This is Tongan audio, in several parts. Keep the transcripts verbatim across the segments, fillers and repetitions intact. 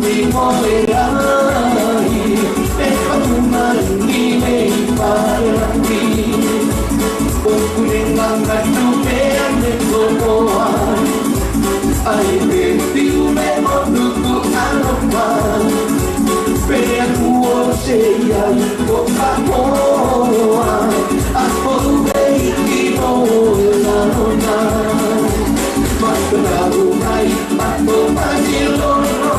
Mo e lahi, pe faku mai ni mei Pālani. ʻOku ne ngangatu pea ne kokoa. ʻAi pe fiu me ʻoku tuku ʻaloʻofa. Pea kuo ʻosi ai ko ka moa. ʻA ko u vei ki mo e lalona. Maka nau mai. Ako pani lono,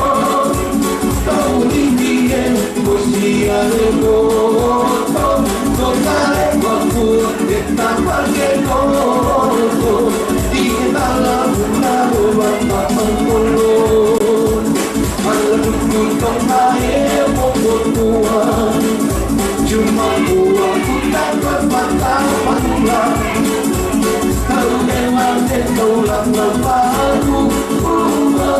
tau lini e, ko sia le moto, ko kale maku, e tapa ke moto, i ke tala muna o wa pa angkolo. Ala tuku tonga e mokotua, tuma kua kuta pa mata manula. Kau e mate kau langa paku, uma,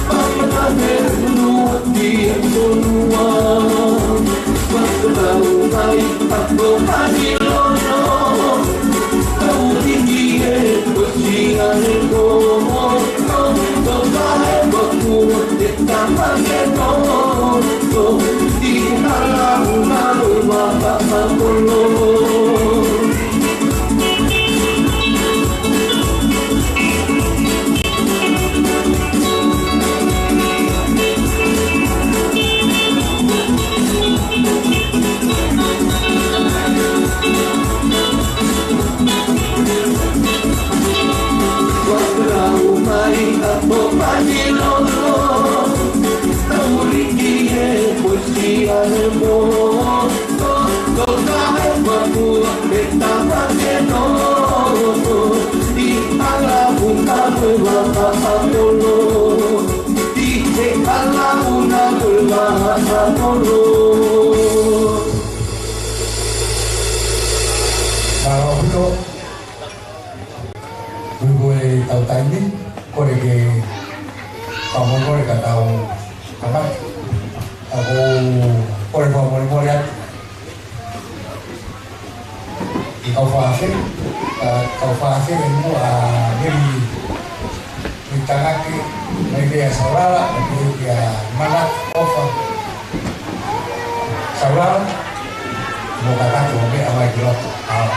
papa tahe unu ati e konua. Papa tau mai, papa pani lono. Kau tiki e, ko sia e ko, ko, ko tahe paku, e tama ke to, to, i hala una lo ma papa kolo. Kuo lau mai ʻa Pōpani Lono, tau liki e poesi ʻa e moa. Ko ka e paku e tapa ke nofo, i ala una ko e wa pa apolo. I he ala una ko e wa apolo. Mālō ʻaupito. Kuiku e tau taimi, kole ke fakamolemole ka tau kamata. Ka ko u kole fakamolemole atu ki he kau fakaafeʻi, ka, kau fakaafeʻi ʻi muʻa ʻa Meli, Meli Tangaki, mai pē ʻa Saulala, mai pē ʻa Mana ʻOfa Saulala, mo ka tatu o me a mai ki loto. ʻAo.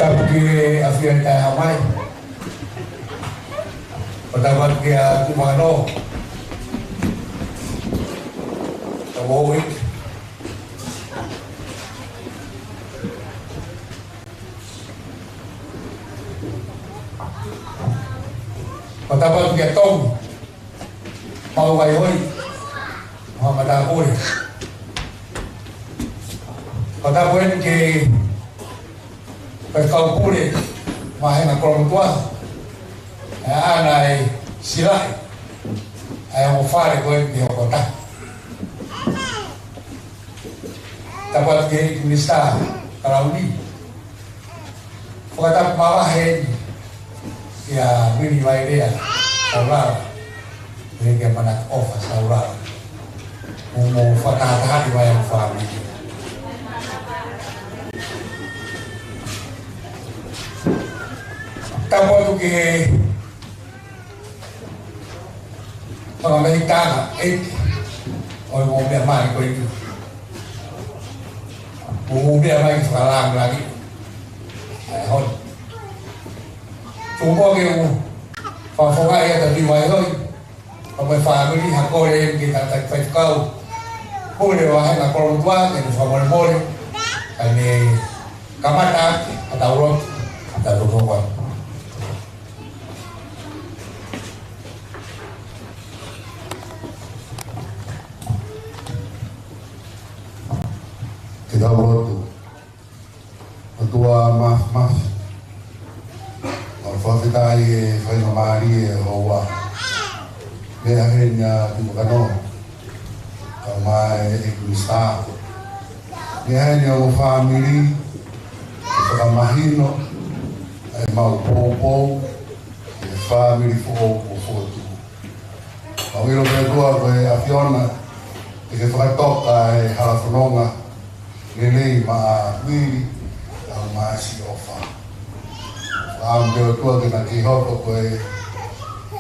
Tapu ki he ʻafio ʻi he taʻehāmai. Pea tapu atu kia Kumano. Tapu ʻi. Pea tapu atu kia Tom. Mau vai hoi. Mau matāpule. Pea tapu eni ki he kau pule, Mahenga Kolomotuʻa, ʻa ʻAna e Silaʻi. ʻa e ongo fale ko eni ʻi he hoko taha. Tapu atu ki he ʻEiki Minisitā Kalauni. Fakatapu māvaheʻi eni kia Vili Vailea Saulala, pehē kia Manaki ʻOfa Saulala. Mo hono fakatahatahaʻi mai ʻa e fāmili. Tapu atu ki he Fanga mei tana, ʻEiki, ʻo e mou meʻa mai ko eni. Mou meʻa mai ki fakalāngilangi. ʻA e hon. Tuku muʻa ke u fakafofongaʻi ʻa e tauhi vai hoi. Ka mo e fāmili, ha kole eni ki he tangataʻeiki faifekau. Pule ʻo e vāhenga kolomotuʻa, ke ne fakamolemole. Kae ne kamata ʻaki ʻa e tau lotu, ʻa e tau lotu. Ke tau lotu. ʻOtua Māfimafi, ʻoku mau fakafetaʻi he faingamālie ʻo e houa. Meʻa heni ʻa Tuʻi Makanoa, kae ʻumaʻā e ʻEiki Minisitā. Meʻa heni ʻa e ongo fāmili, ke fakamahino ʻa ʻemau poupou ki he fāmili foʻou kuo fokotuʻu. Mau ʻilo pē ʻOtua ko e ʻAfiona, te ke fakatoka e hala fononga lelei maʻa Vili, kae ʻumaʻā siʻi ʻOfa. Fakaʻamu pē ʻOtua ke na kei hoko ko e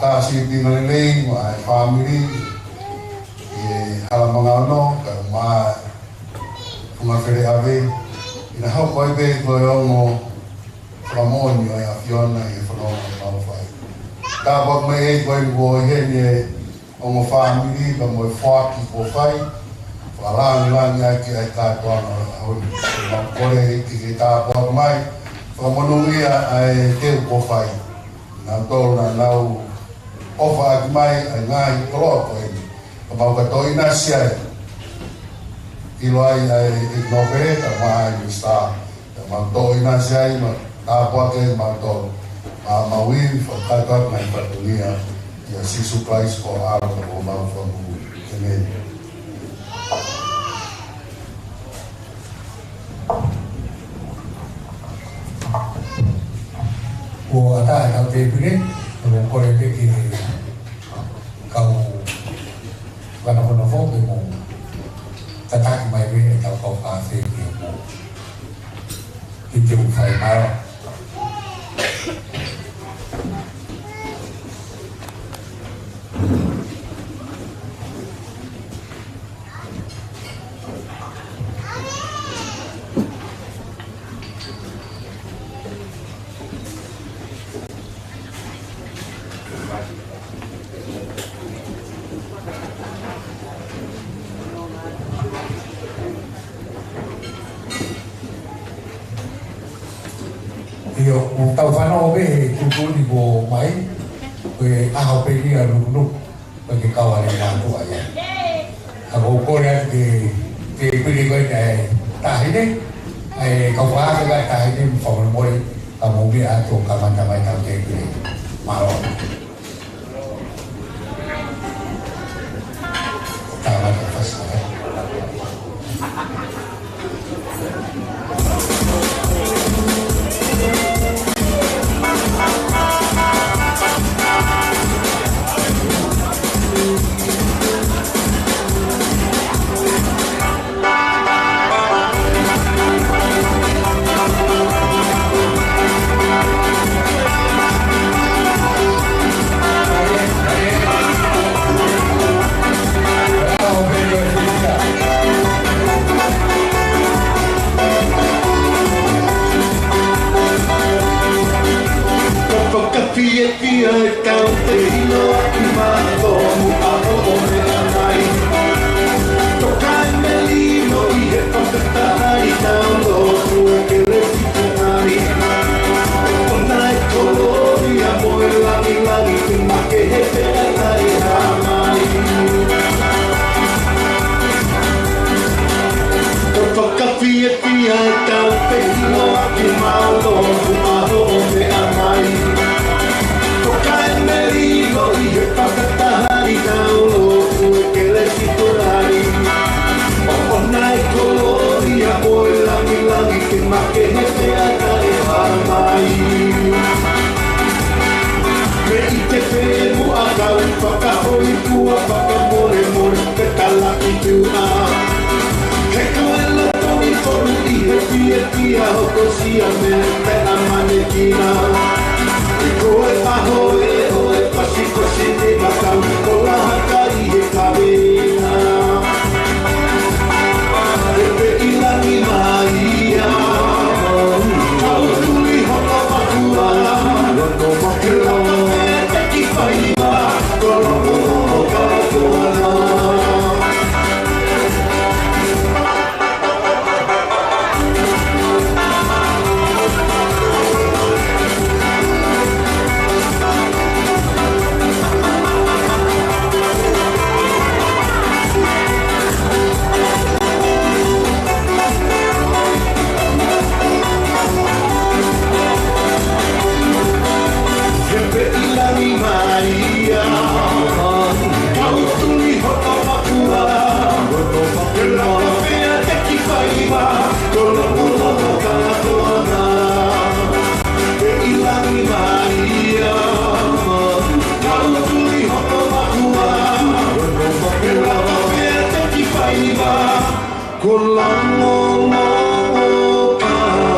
tā sīpinga lelei maʻa e fāmili, ʻi he hala manga ono, kae ʻumaʻā funga feleʻave, ʻi na hoko ai pē ko e ongo fakamoʻoni ʻo e ʻAfiona ʻi he fononga ʻoku mau fai. Tāpuaki mai ʻEiki ko eni kuo ʻi heni e ongo fāmili, kae mo e foaki kuo fai, fakalāngilangi ʻaki ʻa e kātoanga ʻo e ʻaho ni. Mau kole ʻEiki ke tāpuaki mai, fakamonūʻia ʻa e teu kuo fai. Naʻa tau, naʻa nau ʻofa ʻaki mai ʻa e ngaahi koloa ko eni. Ka mau ka toe ʻinasi ai. ʻIlo ai ʻa e ʻEiki Nōpele, kae ʻumaʻā e Minisitā. Ka mau toe ʻinasi ai, mo tāpuakiʻi mautolu. Mau ivi fakatapu mai fatongia. ʻIa Sīsū Kalaisi ko e ʻAlo ko homau Fakamoʻui. ʻĒmeni. Kuo ʻatā ʻetau tēpile, ʻoku ou kole pē ki he kau fakanofonofo ke mou tataki mai pē ʻetau kau kafé ke mou. Ke te u fai mālō. ʻIo, ʻoku tau fanongo pē he tuʻutuʻuni kuo ʻomai, ko e ʻaho pē ia ʻo e nukunuku. Ko e ke kau ale mātuʻa ia. ʻA, ʻoku ou kole atu ke, ke pili ko e taʻahine, ʻa e kau fakaʻafe ʻa e taʻahine mo fakamolemole, ka mou meʻa atu ʻo kamata mai ʻetau tēpile. Mālō. Kamata fasi. Fakafiefia e kau te ʻilo ʻaki mātou ʻa hoʻo meʻa mai. Toka e melino ʻi he fakataha ʻi tau lotu e kelesi ʻa e Tamai. ʻO nai kolōlia mo e langilangi ke makehe pea ʻikai hā mai. Fakafiefia e kau te ʻilo ʻaki mātou ʻa hoʻo meʻa mai. Toka e melino ʻi he fakataha ʻi tau Naʻe kolōlia ʻo e langilangi ke makehe pea taʻe hā mai. Mei te pē muʻa kau fakahoifua fakamolemole pe talaki tuʻa. He ko e loto ni tonu ʻi he fiefia hokosia mei he taʻemanekina. He ko e ʻaho ē ʻo e pasikosi ni makau ko Lahaka ʻi he kaveinga. He pē ʻi langi mai ia, kau tuli hono makua. He laka pē te ki faiva, ko loku hono kātoanga. He pē ʻi langi mai ia, kau tuli hono makua. He laka pē te ki faiva, ko loku hono kātoanga. He pē ʻi langi mai ia, kau tuli hono makua. He laka pē te ki faiva, ko loku hono kātoanga.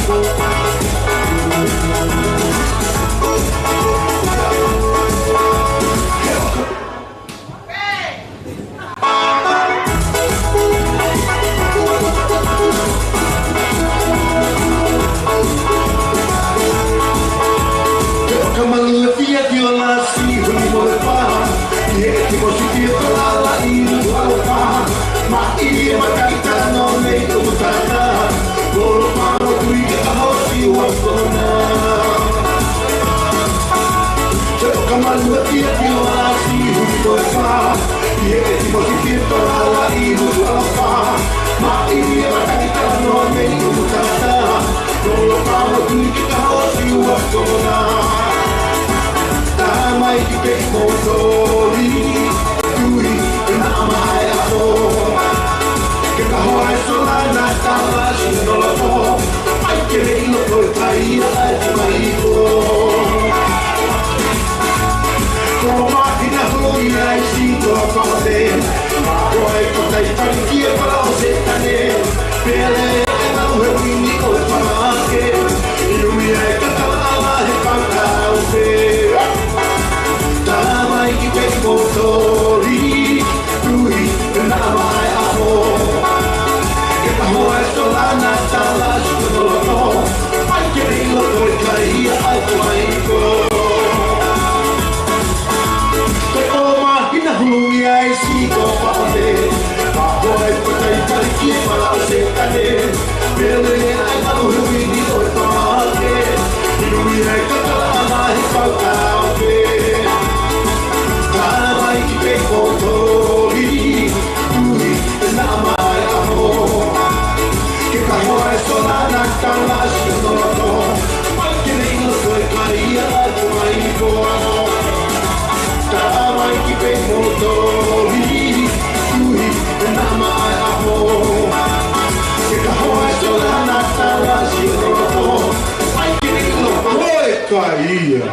Ke ʻoka malu e fia ki o lasi huli mo e pā. Ki he ʻeti mo si ki e palala i lutu ʻa lo pā. Ma i e makai tano nei o mutata. Lolo pā mo tui ke kaho si ua kona. Ke ʻoka malu e fia ki o lasi huli mo e pā. Ki he ʻeti mo si ki e palala i lutu ʻa lo pā. Ma i e makai tano nei o mutata. Lolo pā mo tui ke kaho si ua kona. Tamai ki pē mo toli. Tui, e naʻa mai ʻaho. Ke kaho ai sola na tala si no loto. Ai ke le ilo ko e kai ai te mai ko. Ko ma ki na hulu i ai si ko ko te. Ko e ko tai kai ki e pala o se tane. Pele e mau he wini ko e pala ke. I ui ai ka tala ala he pangkau pe. Tamai ki pē mo toli. Tui, e naʻa mai ʻaho. Ke kaho ai sola na tala si no loto. Ai ke le ilo ko e kai ai te mai ko. Ko e ʻomahina hulu ia e si ko paʻote. Paʻo ai ko tai pali ki e pala o se tane. Pele ai malu he wini ʻo e pamake. Inu ia e kakala ana he pau ka oke. Ka mai ki pē ko toli. Tui, e naʻa mai ʻaho. Ke kaho ai sola na tala si no loto. Mai ke le ilo ko e kai ai te mai ko. Ka mai ki pē mo toli. Tui, e naʻa mai ʻaho. Ke kaho ai sola na tala si no loto. Mai ke le ilo ko e kai ia.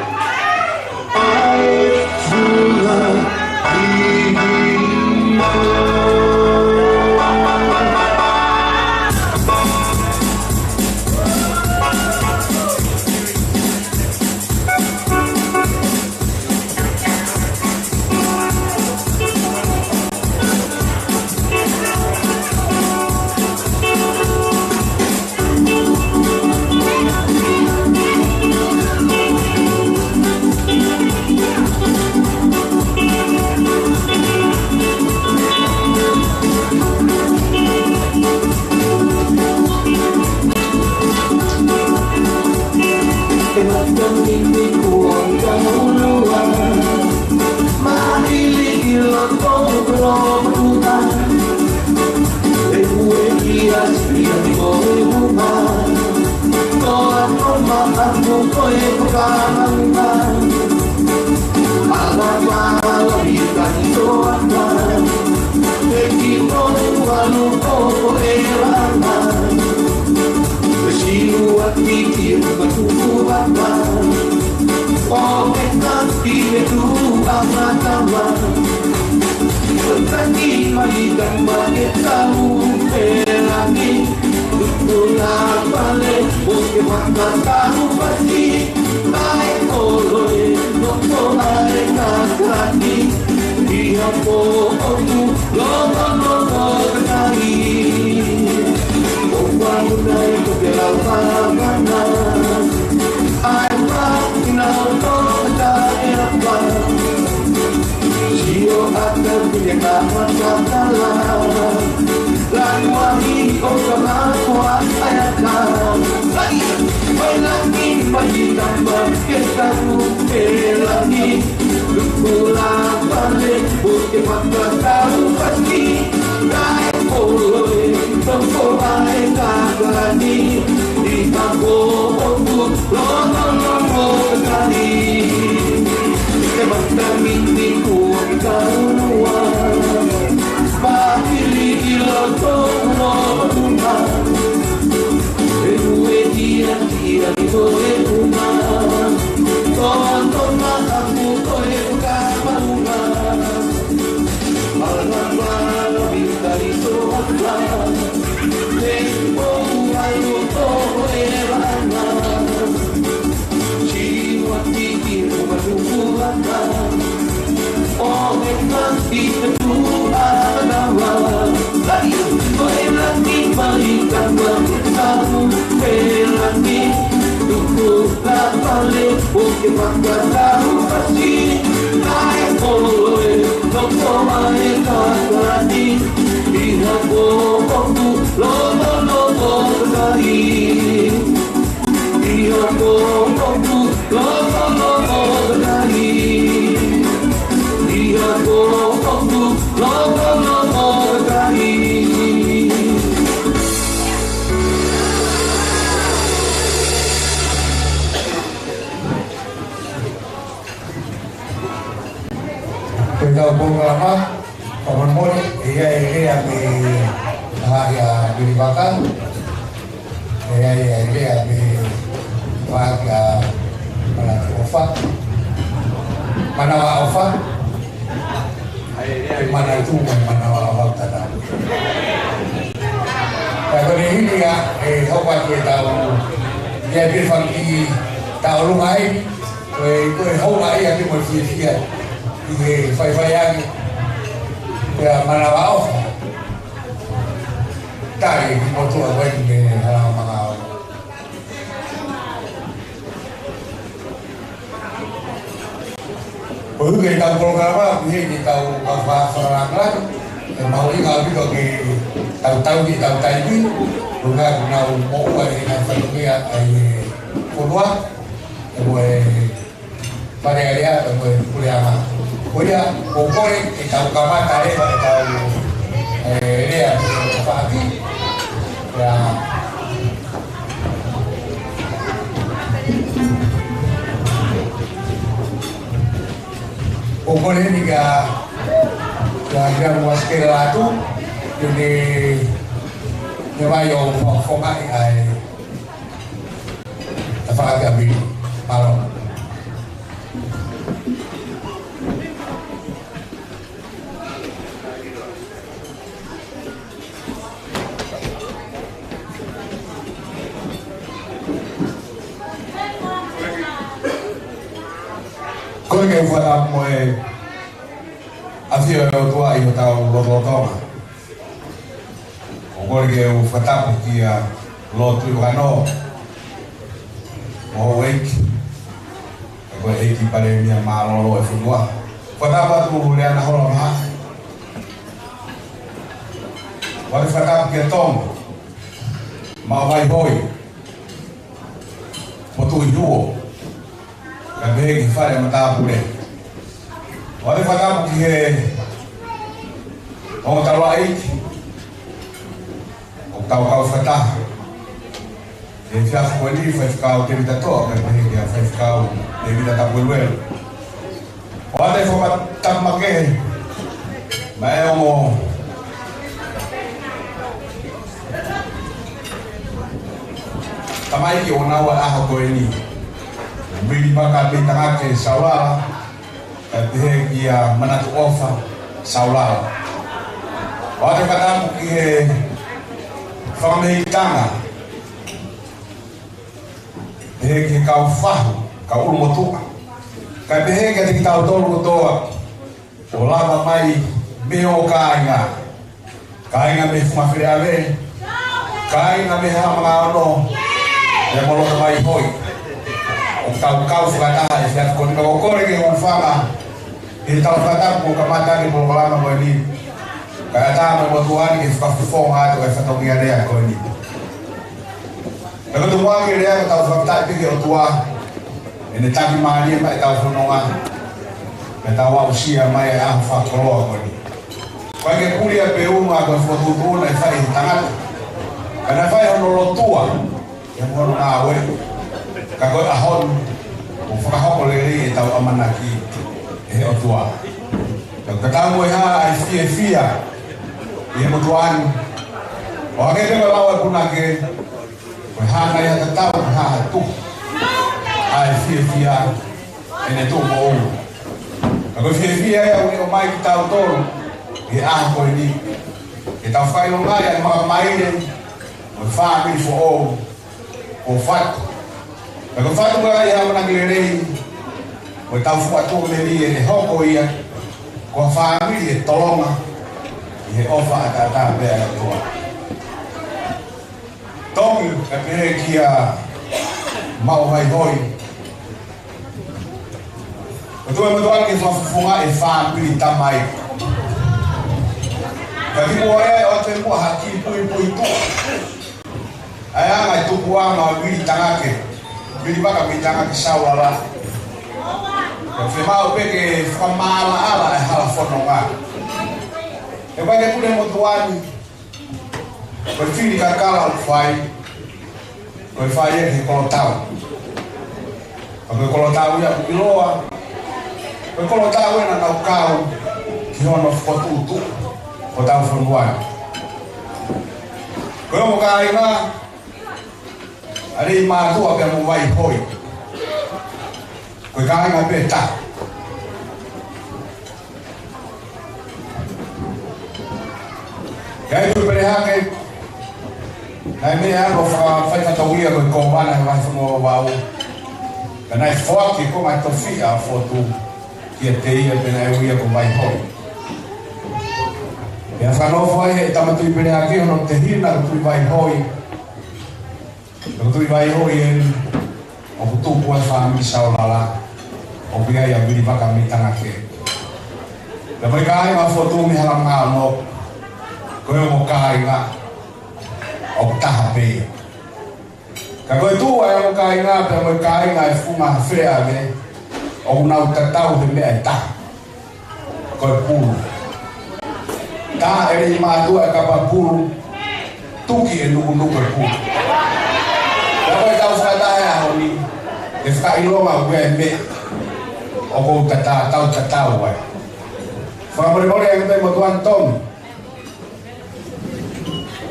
Ke matamini kuo ka ulua. Maʻili ʻi loto ʻo puta. E ue ki a sipia ni ko e uma. Toa ko ma aku ko e puka maunga. Ala pa ala i ka i toa ka. E ki ko e ua luko ko e ranga. E silu a ki ki e puka tuku a ka. O e ka ki e tu a ma ka ma. Ko e ka ki ma i ka ma e ka u e la ki. Tuku la pale o ke ma ka ka u pa ki. Ai olo e no ko ai ka ka ki. Ia po o tu lo no no ko ka ki. O kua muna i ko ke lau pa mana. Ai pa ina o to ka e pa. Sio ata kuia ka matakala. Lanuahi o ka makua ai ata. Ai, mai laki mai i ka ma ke ka ku e laki. Lukula pale o ke makatau pati. Kae polo e toko ai ka kalani. I ka ko o ku lono lono kani. Ke matamini kuo i ka ulua. Pakili ʻi loto ʻo uma. E ue ia ia i ko e uma. Toa toa aku ko e uka maunga. Ala ala mi ka i toa ka. Te o ua i loto e la. Ko ʻetau polokalama, fakamolemole, ʻe ʻi ai e lea mei he taha ia Vili Vaka, ʻe ʻi ai e lea mei he taha ia Manatuʻofa, Manavaʻofa, ʻe Manatu mo Manavaʻofa tana. Ka ko e hili ia, ʻe hoko atu ʻetau, ia pē faki tau lunga ai, Ko e, ko e hounga ia ke mo fiefia ʻi he faifai ange. Ko ia Manavaʻofa. Tali ki motuʻa ko e ki me hala manga o. Ko e hū ke tau polokalama, ʻi he ke tau kau fakalanga. ʻE mahuʻinga ʻaupito ke tau tau ki tau taimi. Ko e ngaahi nau moʻua ʻi he ngaahi fatongia ʻa e fonua. ʻE mo e Fale Alea, ʻe mo e Puleʻanga. Ko ia, ʻoku ou kole ke tau kamata leva ʻetau, ʻe, lea ʻo faʻaki. Ia. ʻOku ou kole ni kia, kia, kia Muasikela atu, ke ne, ne vai ʻo fa-, fomaʻi ai. Tafaʻaki ʻa Vili, mālō. Kole ke u fakatapu mo e ʻafio ʻa e ʻOtua ʻi hotau lotolotonga. ʻOku ou kole ke u fakatapu kia Lord Tuʻivakanō, mo houʻeiki, ʻa e ko e ʻEiki Palēmia mālōlō ʻo e fonua. Fakatapu atu Leana Holomahaʻi. ʻOatu e fakatapu kia Tonga, Maʻu Vaihoi, Motuʻihuo, kae pehē ki he fale ʻa matāpule. ʻOatu e fakatapu ki he ongo taulaʻeiki ʻoku tau kau fakataha he efiafi ko eni, Faifekau Tēvita Toa, kae pehē kia Faifekau Tēvita Tapueluelu. ʻOatu e fakatapu makehe maʻa e ongo tamaiki ʻoku nau ʻi he ʻaho ko eni. Vili Vaka mei Tangake Saulala, kae pehē kia Manatuʻofa Saulala. ʻOatu e fakatapu ki he fanga mehikitanga, pehē ki he kau fahu, kau ʻulumotuʻa. Kae pehē kiate kitautolu kotoa ʻoku lava mai mei he ongo kāinga. Kāinga mei Funga Feleʻave, kāinga mei Haʻamanga Ono, pea mo Loto Vaihoi. ʻOku tau kau fakataha he efiafi ko eni, ʻoku ou kole ke u hūfanga ʻi heʻetau fakatapu kuo kamata ʻaki e polokalama ko eni. Kae ʻatā mo e motuʻa ni ke fakafofonga atu e fatongia lea ko eni. Pea ko e tomuʻa ke lea, ko ʻetau fakafetaʻi ki he ʻOtua, ʻene taki mālie mai ʻetau fononga, pea tau aʻusia mai e ʻaho fakakoloa ko eni. ʻOku ʻikai ke puli ia pe unga ko e fokotuʻutuʻu naʻe fai ʻe he tangata, ka naʻe fai hono lotua, ʻi hono ngāue, ka ko e ʻaho ni, ʻoku fakahoko lelei ʻetau ʻamanaki ʻe he ʻOtua. Ka ʻoku tatau mo e hā ʻa e fiefia ʻi he motuʻa ni, ʻo hangē pē ko e lau ʻa e punake, ko e hā nai ha tatau, ko e hā ha tuhu, ʻa e fiefia ʻene tuʻu moʻunga. Ka ko e fiefia ia ʻoku ne ʻomai kitautolu ʻi he ʻaho ko eni, ke tau fakaʻilongaʻi ʻa e makamaile ʻo e fāmili foʻou ko Fatu. Pea ko Fatu ko e ʻamanaki lelei, ko ʻetau fuʻu ʻamanaki lelei ʻe hoko ia ko ha fāmili ʻe tolonga ʻi he ʻofa ʻataʻatā pē ʻa e ʻOtua. Tongi, kae pehē kia Maʻu Vaihoi, Ko e tuʻu e motuʻa ke fakafofongaʻi e fāmili tamai. Ka kimuʻa ia ʻoatu muʻa ha kiʻi puipuituʻa ʻa e anga e tupuʻanga ʻo Vili Tangake, Vili Vaka Mei Tangake Saulala. Ka fiemaʻu pē ke fakamaʻalaʻala e hala fononga. He ʻoku ʻikai ke pule motuʻa ni, ko e fili kakala ʻoku fai, ko e fai ia ki he kolotau. Ka ko e kolotau ia ʻoku ʻiloa ko e kolotau ē naʻa nau kau ki hono fokotuʻutuʻu hotau fonua ni. Ko e ongo kāinga, ʻa Leimātuʻa pea mo Vaihoi. Ko e kāinga pē taha. Ka ʻi Tuʻipelehake, naʻe meʻa ʻo fakafaifatohia ko e kōvana he vahe hono ua ua. Ka naʻe foaki ko e ngaahi tofiʻa ʻo Fotu kiate ia pea naʻe ui ia ko Vaihoi. Pea fakanofo ai ʻe he tama Tuʻipelehake hono tehina ko Tuʻivaihoi. Ko Tuʻivaihoi eni ʻoku tupu ai e fāmili Saulala, ʻoku ʻi ai ʻa Vili Vaka Mei Tangake. Pea mo e kāinga Fotu mei Halamangao Noa, ko e ongo kāinga ʻoku taha pē ia. Ka ko e tuʻu ʻa e ongo kāinga pea mo e kāinga ʻi Funga Feleʻave, ʻoku nau tatau he meʻa ʻe taha. Ko e pulu. Tā ʻe Leimātuʻa e kapa pulu, tuki ʻe Nukunuku e pulu. Pea ko e tau fakataha he ʻaho ni, ke fakaʻilonga ʻoku ʻi ai e meʻa ʻoku ou tatau, tau tatau ai. Fakamolemole ange pē motuʻa ni Tongi.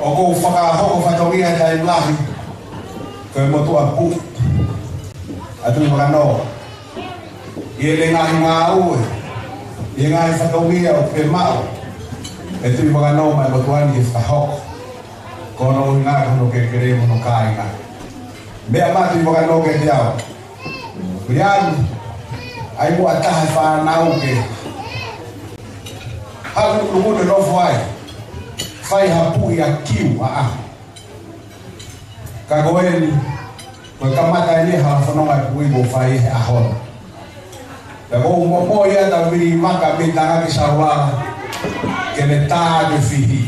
ʻOku ou fakahoko fatongia he taimi lahi ko e motuʻa puʻi ʻa Tuʻivakanō. ʻI heʻene ngaahi ngāue, ʻi he ngaahi fatongia ʻoku fiemaʻu ʻe Tuʻivakanō maʻa e motuʻa ni ke fakahoko. Ko hono ʻuhinga ko hono kelekele mo hono kāinga. Meʻa mai Tuʻivakanō kiate au, Viliami, ʻai muʻa ha taha e fānau ke haʻu Nukunuku ke nofo ai, fai ha puʻi ʻa Kiu ʻaʻaku. Ka ko eni, ko e kamata eni e hala fononga e puʻi kuo fai he ʻaho ni. Pea ʻoku ou momoi atu Vili Vaka Mei Tangake Saulala ke ne tā atu e fihi.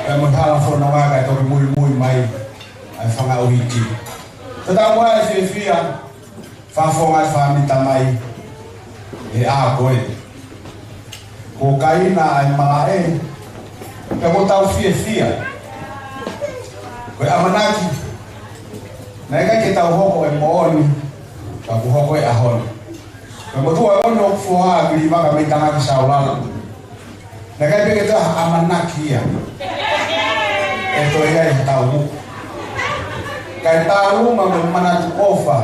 Pea mo e hala fononga kae toki muimui mai ʻa e fanga ʻuhiki. Tatau mo e fiefia, fakafofongaʻi e fāmili tamai he ʻaho ko ē. Kuo kaina ʻa e malaʻe, pea kuo tau fiefia. Ko e ʻamanaki, naʻe ʻikai ke tau hoko e moʻoni, ka kuo hoko e ʻaho ni. Ko e motuʻa ʻoku ne foha ʻa Vili Vaka Mei Tangake Saulala. Naʻe ʻikai pē ke toe ʻamanaki ia ʻe toe ʻi ai ha taumuʻa. Kae tālunga mo e manatu ʻofa.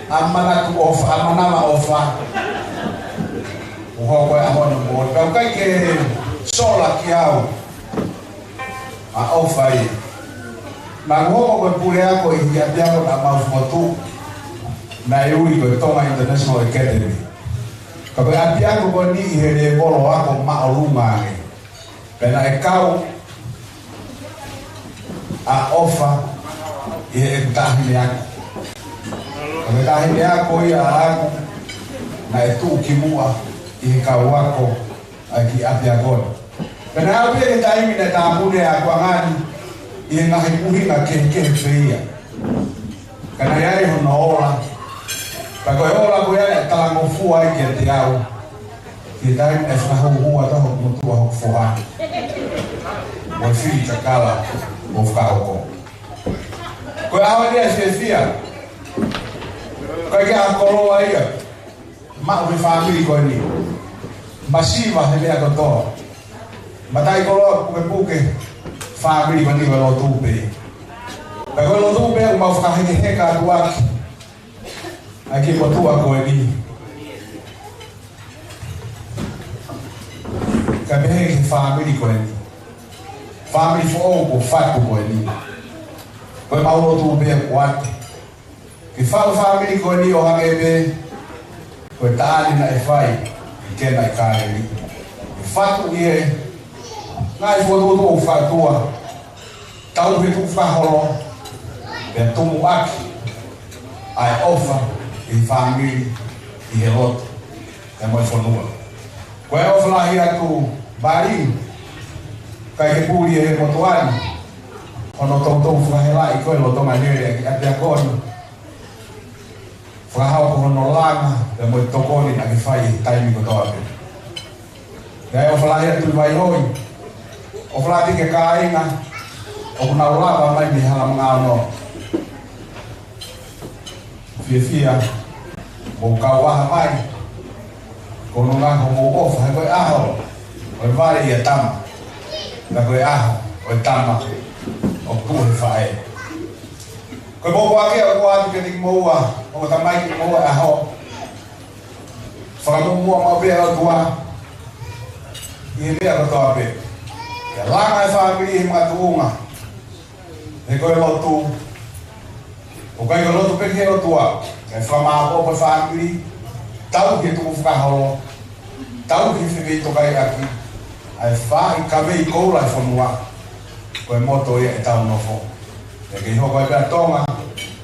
ʻA manatu ʻofa, ʻa manava ʻofa. ʻO hoko e ʻaho ni mo, pea ʻikai ke sola kiate au ʻa e ʻofa ia. Naʻa ku hoko ko e puleako ʻi he ʻapiako naʻa mau fokotuʻu, naʻe ui ko e Tonga International Academy. Ka ko e ʻapiako ko eni ʻi he lēvolo ako māʻolunga ange. Pea naʻe kau ʻa e ʻofa ʻi heʻeku taʻahine ako. Ka ko e taʻahine ako ia ʻaʻaku naʻe tuʻu kimuʻa ʻi he kau ako ʻa e kiʻi ʻapiako ni. Pea naʻe aʻu pē ki he taimi naʻe tāpuni ʻa e ʻapiako ni ʻi he ngaahi ʻuhinga kehekehe pē ia. Ka naʻe ʻi ai hono ola. Pea ko e ola ko ia naʻe talangofua ai kiate au. Ki he taimi naʻe fakahūhū atu ai hoku motuʻa, hoku foha, mo e fili kakala kuo fakahoko. Ko e ʻaho ni ʻa e fiefia. Ko e kiʻi koloa ia maʻu he fāmili ko eni. Masiva he meʻa kotoa. Mataʻikoloa pukepuke fāmili ko eni, ko e lotu pē. Pea ko e lotu pē ʻoku mau fakahekeheka atu ʻaki ʻa e kiʻi motuʻa ko eni. Kae pehē ki he fāmili ko eni. Fāmili foʻou ko Fatu ko eni. Ko e mau lotu pē ʻoku ʻoatu ke faʻu fāmili ko eni ʻo hangē pē ko e taʻane naʻe fai ʻe Kena ʻi Kāleli. ʻE Fatu ʻi he ngaahi fokotuʻutuʻu ʻoku fakatua, tauhi e tukufakaholo, pea tumuʻaki ʻa e ʻofa ki he fāmili, ki he lotu, pea mo e fonua. Ko e ʻofa lahi atu Mali, ʻikai ke puli ʻe he motuʻa ni hono toutou fakahelaʻi ko e lolotonga e lele ʻaki ʻapiako ni. Fakahoko hono langa, pea mo e tokoni naʻa ke fai he taimi kotoa pē. Pea ʻofa lahi atu Tuʻi Vaihoi, ʻofa lahi ki he kāinga ʻoku nau lava mai mei Halamanga Ono. Fiefia, mou kau ʻaha mai, ko hono ngaahi homou ʻofa, he ko e ʻaho ʻo e vale ʻia tama, pea ko e ʻaho ʻo e tama ʻoku tuʻu he faʻē. Ko e pōpoaki ʻoku ʻoatu kiate kimoua, ʻoku tamaiki kimoua he ʻaho. Fakamuʻomuʻa maʻu pē ʻa e ʻOtua ʻi he meʻa kotoa pē. Ke langa e fāmili he makatuʻunga, he ko e lotu, ʻoku ʻikai ko e lotu pē ki he ʻOtua, kae fakamāʻopoʻopo e fāmili, tauhi e tukufakaholo, tauhi e feveitokaiʻaki, ʻa e faʻahi kavei koula e fonua. Ko e moto ia ʻetau nofo. Pea kei hoko ai pē ʻa Tonga,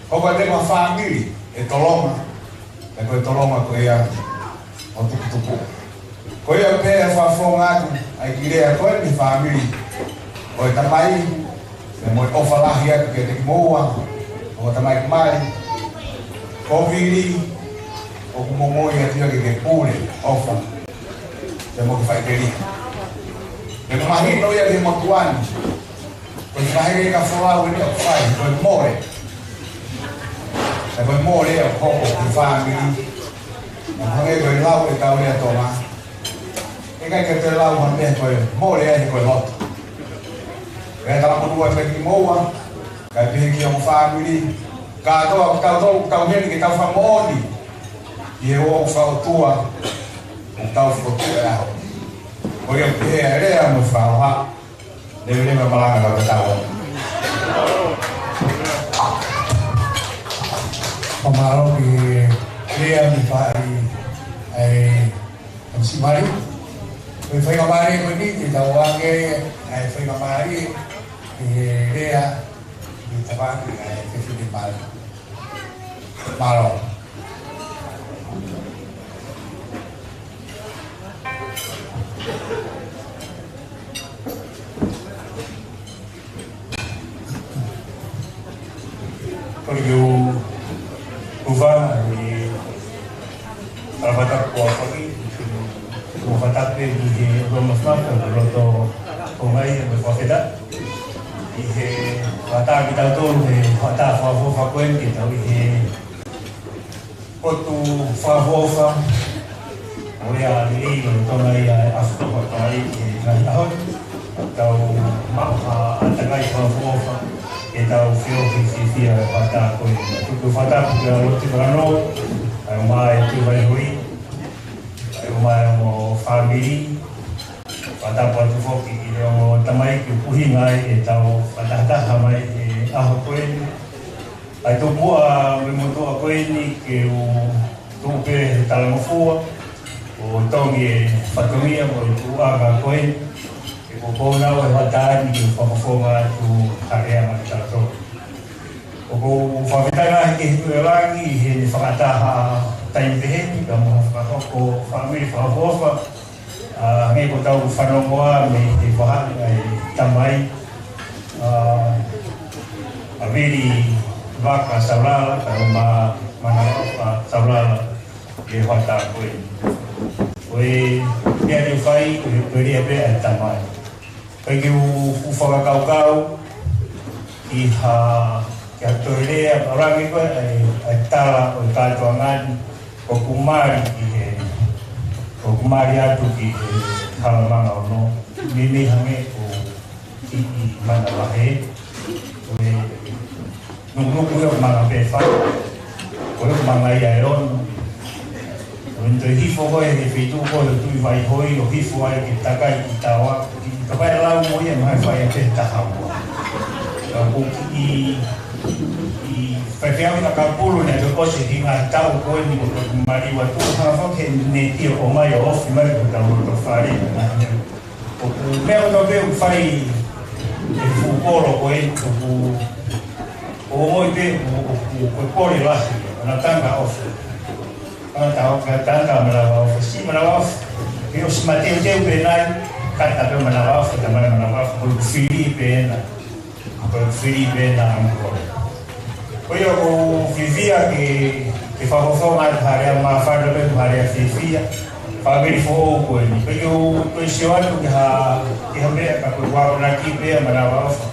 hoko ai pē mo e fāmili ʻe tolonga, pea ko e tolonga ko ia ʻo tuputupu. Ko ia pē ʻe fakafofonga atu ʻa e kiʻi lea ko eni ki he fāmili ʻo e tamai, pea mo e ʻofa lahi atu kiate kimoua, ʻo e tamai ki Mali, ko Vili, ʻoku momoi atu ia ke ke pule, ʻofa, pea mo ke faʻiteliha. Pea mahino ia ki he motuʻa ni, ko e fakaheleka folau eni ʻoku fai, ko e mole. Pea ko e mole ʻoku hoko ki he fāmili. Naʻa hangē ko e lau ʻetau lea Tonga, ʻikai ke toe lau ha meʻa ko e mole ai he ko e lotu. Pea talamonū atu kiate kimoua, kae pehē ki hoʻomou fāmili, kātoa ʻoku tau tau, ʻoku tau heni ke tau fakamoʻoni ʻi he ʻofa ʻa e ʻOtua, ʻoku tau fokotuʻu e ʻaho. Ko ia pē ʻa e lea mo e fakahoha. Leveleva malanga ka tau. Fakamālō ki he lea mei he faʻahi ʻa e Tamaiki Mali. Ko e faingamālie ko eni ke tau ʻoange ʻa e faingamālie ki he lea mei he tafaʻaki ʻa e Fefine Mali. Mālō. Kole ke u hūfanga he fakatapu kuo aofaki, mo e fakatapu ki he ʻOtua Māfimafi ʻi loto ʻo e ngaahi mo e fakafetaʻi. ʻI he fakataha kitautolu he fakataha fakaʻofoʻofa ko eni ke tau ʻi he potu fakaʻofoʻofa ʻo e ʻEiki ʻo Tonga ʻi he ʻaho ko eni, ʻi he ngaahi ʻaho ni. Tau maʻu ha ʻātakai fakaʻofoʻofa ke tau feohi fiefia he fakataha ko eni. Tuku fakatapu kia Loti Kalano, ʻa e ʻomai ʻa Tuʻi Vaihoi, ʻa e ʻomai ʻa e fāmili, fakatapu atu foki ki he ongo tamaiki ʻoku ʻuhinga ai ʻetau fakatahataha mai he ʻaho ko eni. ʻA e topuʻa mo e motuʻa ko eni ke u tuʻu pē he talangofua, ʻo tongi e fatongia mo e tuʻunga ko eni, ke poupou naua he fakataha ni ke fakafofonga atu ha lea maʻa kitautolu. ʻOku ou fakafetaʻi lahi ki he Tuʻi ʻo Langi he ne fakataha taimi pehē ni, kae ʻumaʻā ha fakahoko fāmili fakaʻofoʻofa, ʻa, hangē ko ʻetau fanongo mei he vahaʻa ʻa e tamai, ʻa, ʻa Vili Vaka Saulala, kae ʻumaʻā Mana Vaka Saulala, ʻi he fakataha ko eni. Ko e meʻa ke fai, ko e, ko e lea pē ʻa e tamai. ʻIkai ke u, u fakakaukau ki ha, ki ha toe lea, ʻo langi ko e, ʻa e, ʻa e tala ʻo e kātoanga ni, ʻoku mali ki he, ʻoku mali atu ki he Halamanga Ono, meimei hangē ko e kiʻi manavahē, ko e Nukunuku ia ʻoku manga pē fā. Ko e ʻoku manga ia ʻe ono. ʻO ne toe hifo ko ē he feituʻu ko ē ʻo Tuʻi Vaihoi ʻo hifo ai ke takai ki Taoa. Ki Taoa ʻe lau mo ia mahalo ʻe fai ʻe pē taha ua. Ka ko e kiʻi, kiʻi faifeʻau ʻi Nakapulu naʻe toe ʻosi ki he ngaahi taʻu ko eni ko e mali ua tuʻu hanga fau ke ne tio ʻomai ʻo ofi mai ko e tau loto fale. ʻOku meʻa ʻo tau pē ʻoku fai e fuʻu kolo ko ē, ʻoku, ʻoku ʻomai pē, ʻoku, ʻoku, ʻoku kole lahi, ʻo na tanga ofi. Tau ka tau ka Manavaofa, siʻi Manavaofa. Pea ʻosi mateuteu pē nai, kata pē Manavaofa, ta mai Manavaofa, ko e fili pē ena. Ko e fili pē ena ʻa e ʻaho ko ē. Ko ia ʻoku ou fiefia ke, ke fakafofonga atu ha lea māfana pē mo ha lea fiefia. Fāmili foʻou ko eni. Pea ʻoku ou, ʻoku ou sio atu ki ha, ki ha meʻa ka ko e ʻamanaki pē ʻa Manavaofa.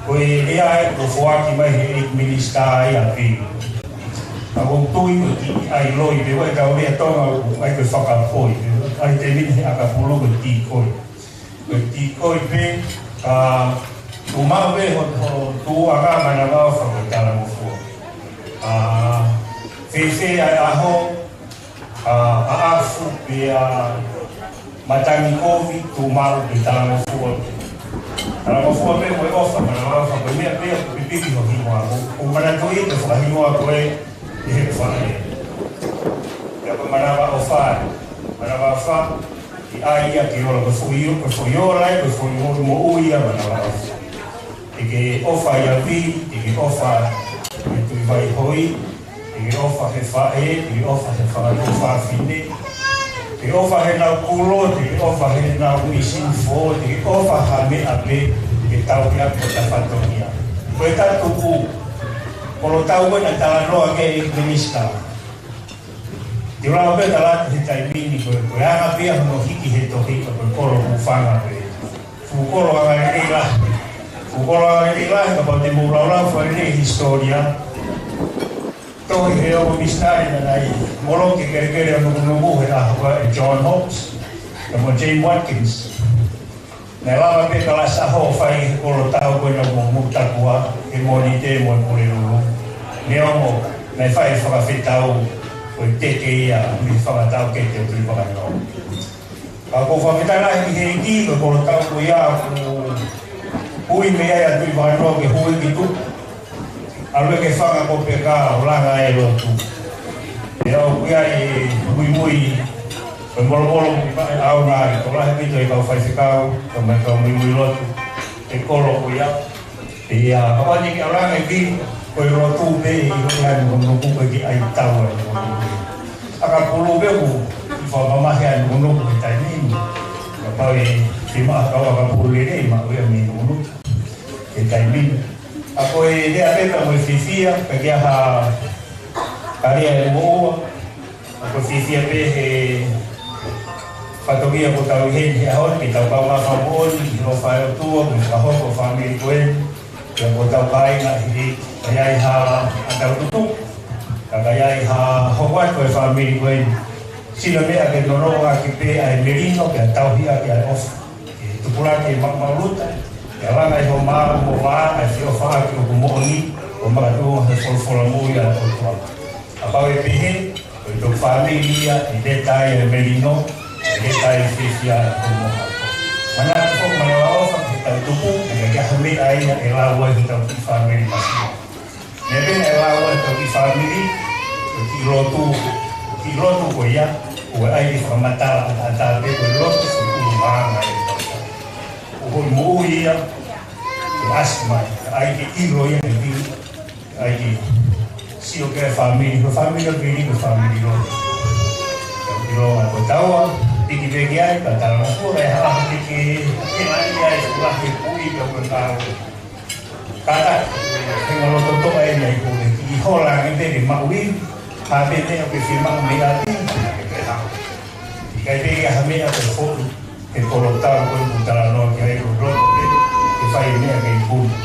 Ko e lea ē kuo foaki mai he ʻEiki Minisitā ia ʻa Pili. Ka ʻoku ou tui ko e kiʻi ʻai loi pē, ʻoku ʻikai ko e lea Tonga ʻoku ʻai ko e fakapoi. ʻAi te mini he ʻakapulu ko e tīkoi. Ko e tīkoi pē, ka tuʻu maʻu pē ho, ho tuʻu ʻa Manavaofa ko e talangofua. ʻA, fēfē ʻa e ʻaho, ʻa, ʻa ʻafu pea matangi kovi, tuʻu maʻu pē talangofua. Talangofua pē mo e ʻofa, Manavaofa ko e meʻa pē ʻoku pipiki ho hingoa. ʻOku ou manatuʻi pē fakahingoa ko ē ʻi he faʻē. Pea ko Manavaofa, Manavaofa, ʻi ai ia ke ola ko e foʻi, ko e foʻi ola ē, ko e foʻi moʻui ʻa Manavaofa. Te ke ʻofa ʻia Vili, te ke ʻofa ʻia Tuʻivaihoʻi, te ke ʻofa he faʻē, te ke ʻofa he fanga tuofāfine, te ke ʻofa heʻenau kulo, te ke ʻofa heʻenau mīsini fō, te ke ʻofa ha meʻa pē, ke tauhi ʻaki hota fatongia. Ko e tatuʻu, ko e kolo tau ko ē naʻe talanoa ki ai e Minisitā. Te u lava pē ʻo tala atu he taimi ni ko e, ko e anga pē ia hono hiki he tohi ka ko e kolo hūfanga pē. Fuʻu kolo angalelei lahi. Fuʻu kolo angalelei lahi, kapau te mou laulau fakalelei e hisitōlia. Tohi he ongo misinale naʻa nau ō ʻo moloki e kelekele ʻo Nukunuku he ʻaho ko ē ʻe John Hawkes, pea mo Jane Watkins. Naʻe lava pē kalasi ʻaho ʻo fai he kolo tau ko ē naʻa mo Mutapuaʻi, he Mōnite mo e Pulelulu. Neongo, naʻe fai fakafetau, ko e teke ia, mei he fanga tau kete ʻo Tuʻivakanō. Ka ʻoku ou fakafetaʻi lahi ki he ʻEiki, ko e kolo tau ko ia, ʻoku ui mei ai ʻa Tuʻivakanō ke hū ki tuʻa. ʻAlu ʻo fanga ko Peka ʻo langa e lotu. Pea ʻoku ʻi ai e muimui, ko e molomolo ki paʻe ʻaonga ʻi ko lahi pito e kau faifekau, ka mai kau muimui lotu, e kolo ko ia. Pea kapau te ke ʻalu ange ki, ko e lotu pē ʻi ko ia Nukunuku ko e kiʻi ʻai tau ʻa Nukunuku. ʻAkapulu pē ʻoku, ʻi fakamamahi ʻa Nukunuku he taimi ni. Kapau ʻe, te maʻa kau ʻakapulu lelei, maʻu ia mei Nukunuku. He taimi ni. ʻA ko e lea pē ka mo e fiefia, ka ke aha ka lea e moʻua. ʻA ko e fiefia pē he fatongia ko ʻetau ʻi heni he ʻaho ni, ke tau kaungā fakamoʻoni, ʻi he ʻofa ʻa e ʻOtua, mo e fakahoko ʻa e fāmili ko eni, pea ko ʻetau kāinga ʻi he, ka ʻi ai ha, ha tau tutu, ka ka ʻi ai ha hoko atu ʻa e fāmili ko eni. Sila meʻa ke nonoʻo ʻaki pē ʻa e melino, ke tauhi ʻaki ʻa e ʻofa. Ke tupulaki e maʻumaʻuluta, ke langa ʻi ho mā mo vā, ʻa e feʻofaʻaki ʻoku moʻoni, ʻo makatuʻunga he folofola moʻui ʻa e ʻOtua. Kapau ʻe pehē, ko e tau fāmili ia, ʻe leta ai e melino, ʻe leta ai e fiefia ʻa e ʻOtua. Manatu foki Manavaofa, ke tau tupu, ke ke ha meʻa ia, ʻe lau ai ke tau kiʻi fāmili masiva. Meʻa pē naʻe lau ai ʻetau kiʻi fāmili, ko e kiʻi lotu, kiʻi lotu ko ia, ʻoku ʻai ke fakamatala ʻataʻatā pē ko e lotu, ko e ʻulu maama e tau. ʻOku moʻui ia, ke ʻasi mai, ʻai ke ʻilo ia he vili, ʻai ke sio ki he fāmili, ko e fāmili ʻo Vili, ko e fāmili lotu. Ka ʻilo ʻa ko taua, piki pē ki ai, ka tala na kua, e hala ke ke, ke ngai ai, kua he kui, ka ko e tau. Kātaki, he ngalo totoʻa e nei ko e kiʻi hola ange pē ke maʻu ʻi, ka pē pē ʻoku ke fiemaʻu mei ʻapi, ke ke hao. ʻIkai pē ke ha meʻa ke foʻi, he kolo tau ko e ʻoku talanoa ki ai ko e loto pē, ke fai e meʻa ke ʻi puna.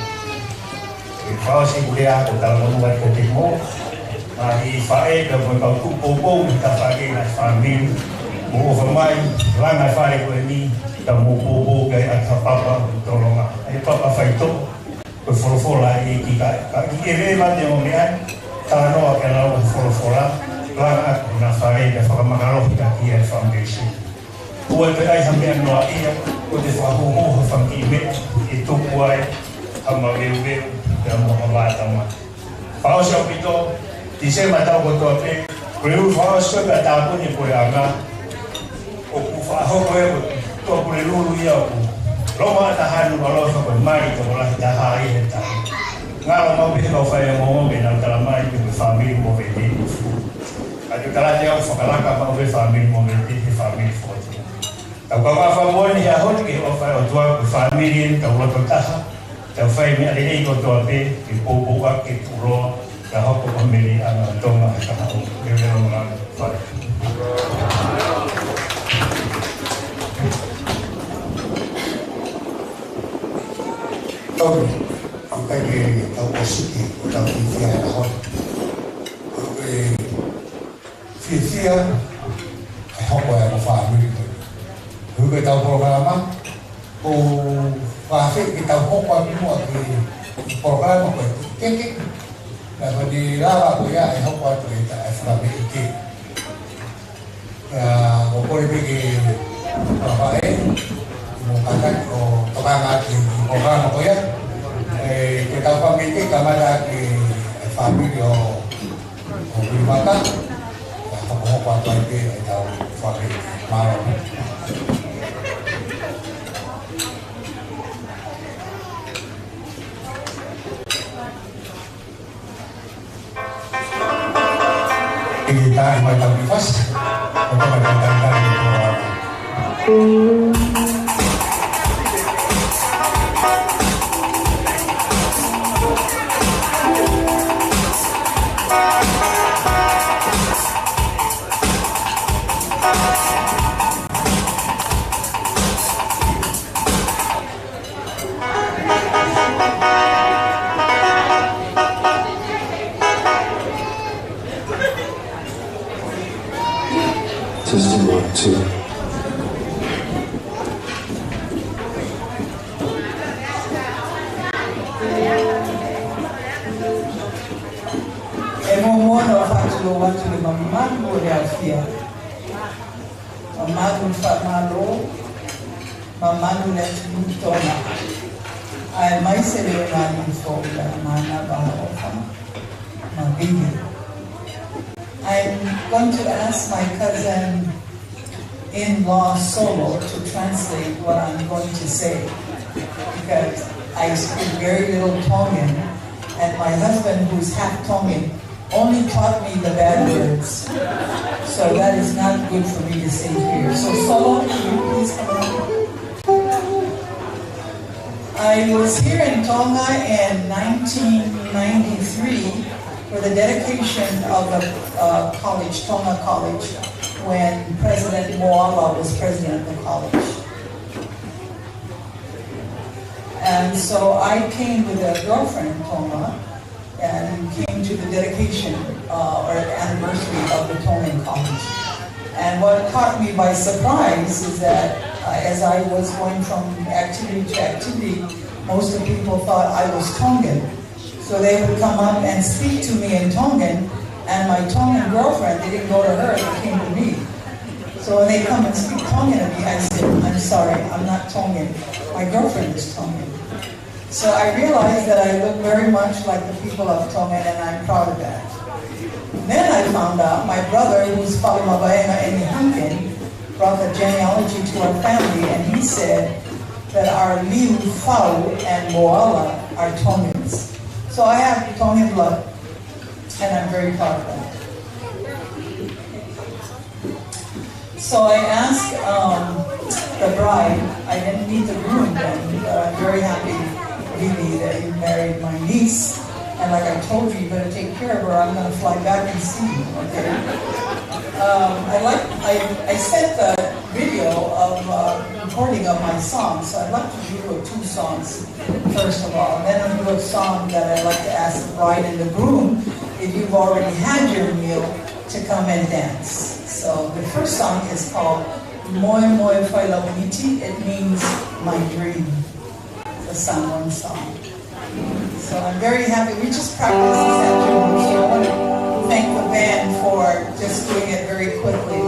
ʻE fakaʻosi ʻeku lea ko e talanoa mai ko te mo, ʻa e faʻē pea mo e kau tuʻu poupou, mo e tafaʻaki ʻa e fāmili, mou ʻofa mai, langa e fale ko eni, ka mou poupou ki ai ʻaki ha papa, tolonga, ʻa e papa faitoʻo, ko e folofola ʻa e ʻEiki ka, ka ʻi he lea mate ʻo meʻa, talanoa ke lau e folofola, langa ʻaki ʻena fale pea fakamakalohi ʻaki ʻa e foundation. ʻOua te ʻai ha meʻa noa ia, ʻo te fakahūhū ha fanga kiʻi meʻa, ʻe tupu ai ha maveuveu, pea mo ha vātama. Fakaʻosi ʻaupito, Tīsema tau kotoa pē, Pulelulu fakaʻosi ko e ka tāpuni ko e anga, ʻoku fakahoko e ko e Pulelulu ia ʻoku. Loma ʻa Taha Nukuʻalofa ko e mali tokolahi taha ʻi he taha. Ngalo mau pē he kau fai e momo me nau tala mai pe ko e fāmili mo e vete. Ka te Kalate au fakalaka maʻu e fāmili Moʻomeʻete he fāmili Fokotuʻu. Tau kaungā fakamoʻoni he ʻaho ni ki he ʻofa ʻa e ʻOtua ko e fāmili eni tau loto taha, tau fai meʻa lelei kotoa pē, ke poupou ʻaki e tuʻuloa, kae hoko ko e meli ʻa Tonga he kahaʻu. Leveleva mai fai. Tau, ʻoku ʻikai ke tau ʻosi ki, ʻo tau fiefia he ʻaho ni. ʻOku fiefia, ʻe hoko ʻa e fāmili ko ē. Hui ko e tau polokalama, ʻoku fakaafeʻi ke tau hoko atu muʻa ki he polokalama ko ē. Keke, na ko ni lava ko ia ʻe hoko atu e ta-, e fakaafeʻi ke. ʻA, ʻoku kole pē ke, ʻa, faʻē, mo kātaki ʻo tokanga ki he polokalama ko ia. ʻE, ke tau fakaafeʻi ke kamata ki he fāmili ʻo ʻo Vimata, ʻe hokohoko atu ai pē ʻetau fale. Mālō. ʻE tā mai tau ki fasi, ʻo tau mai tau tau tau tau tau. Testing one, two. ʻE mou mono fatu lo watu le mamalu ʻo le afia. Mamalu fakamālō, mamalu le atu Tonga. ʻAi mai se le ngani fo la mana ba ofa. Mabili. I'm going to ask my cousin-in-law Solo to translate what I'm going to say, because I speak very little Tongan, and my husband, who's half Tongan, only taught me the bad words. So that is not good for me to say here. So Solo, can you please come on? I was here in Tonga in nineteen ninety-three for the dedication of a, a college, Tonga College, when President Moala was president of the college. And so I came with a girlfriend, Tonga, and came to the dedication, uh, or anniversary of the Tongan College. And what caught me by surprise is that, uh, as I was going from activity to activity, most of the people thought I was Tongan. So they would come up and speak to me in Tongan, and my Tongan girlfriend, they didn't go to her, they came to me. So when they come and speak Tongan to me, I said, "I'm sorry, I'm not Tongan. My girlfriend is Tongan." So I realized that I look very much like the people of Tonga, and I'm proud of that. Then I found out my brother, who's Fale Mabaenga in Hunkin, brought the genealogy to our family, and he said that our Liu, Fau, and Moala are Tongans. So I have Tongan blood, and I'm very proud of that. So I asked, um, the bride, I didn't meet the groom then, but I'm very happy, Vivi, that you married my niece. And like I told you, you better take care of her. I'm gonna fly back and see you, okay? Um, I like, I, I sent a video of, uh, recording of my song, so I'd like to do two songs, first of all. And then I'll do a song that I'd like to ask the bride and the groom, if you've already had your meal, to come and dance. So the first song is called Moemoe Failauiti. It means my dream, the Samoan song. So I'm very happy. We just practiced this afternoon, so I want to thank the band for just doing it very quickly.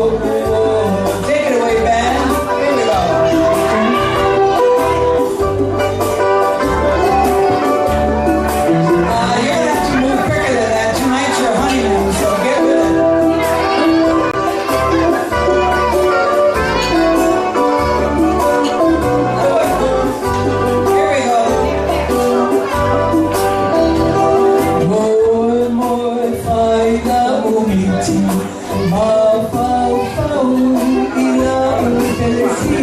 Take it away, band. Here we go. Uh, you're gonna have to move quicker than that. Tonight's your honeymoon, so get with it. Here we go. Moe, moe, fai la umiti. Mafaufau ʻi la utelesi.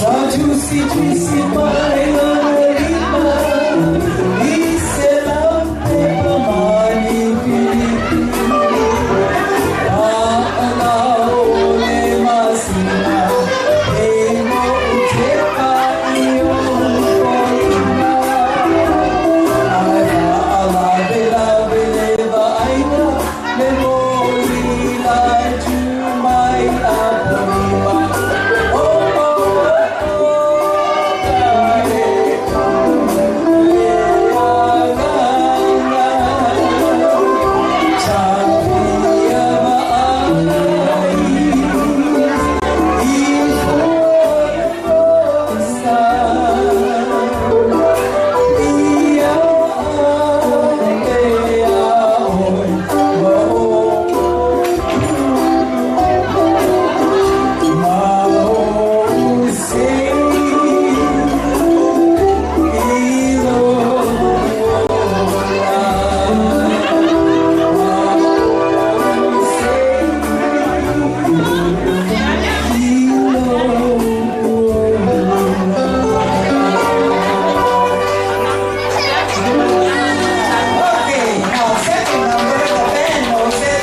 Sa tusi tusi mai la lima. ʻI se lau pepa mani Filipi. Paʻa la o le masina. Ei mo te paʻi o koina. Ai a la vela vela vaina. Okay, now second number, the band knows it.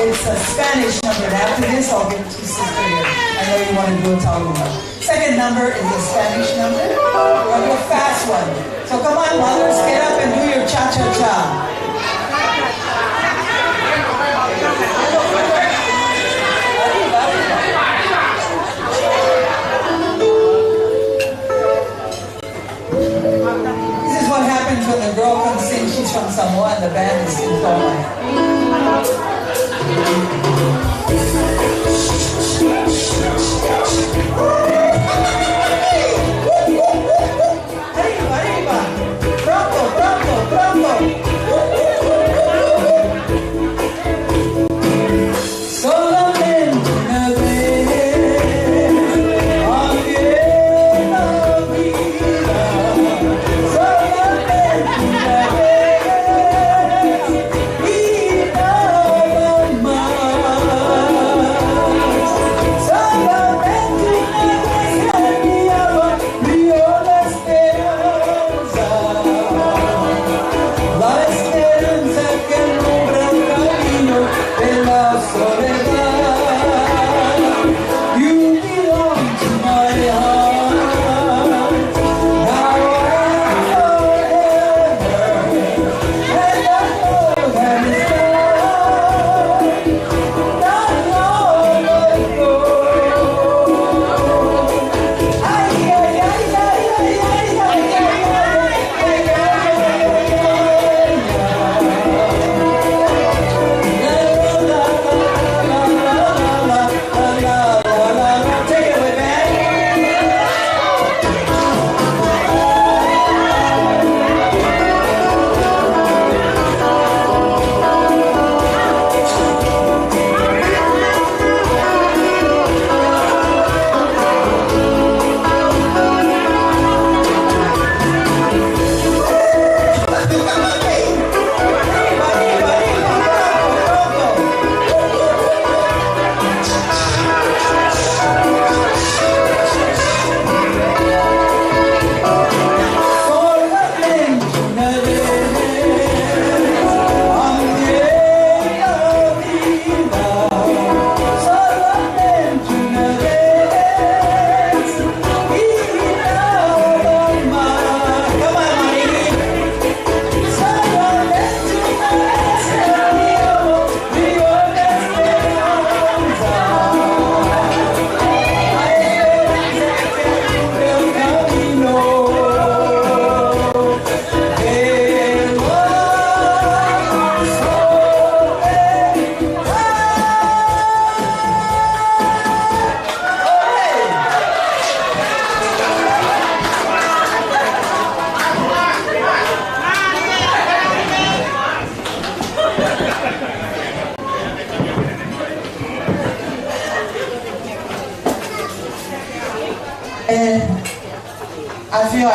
It's a Spanish number. And after this, I'll give it to Sister Lynn. I know you want to do a Taua. Second number is a Spanish number, but a fast one. So come on, mothers, get up and do your cha-cha-cha. This is what happens when the girl comes in, she's from Samoa, and the band is in Tonga. Arriba, arriba. Pronto, pronto, pronto. Solamente una vez, aunque la vida, solamente una vez, y nada más.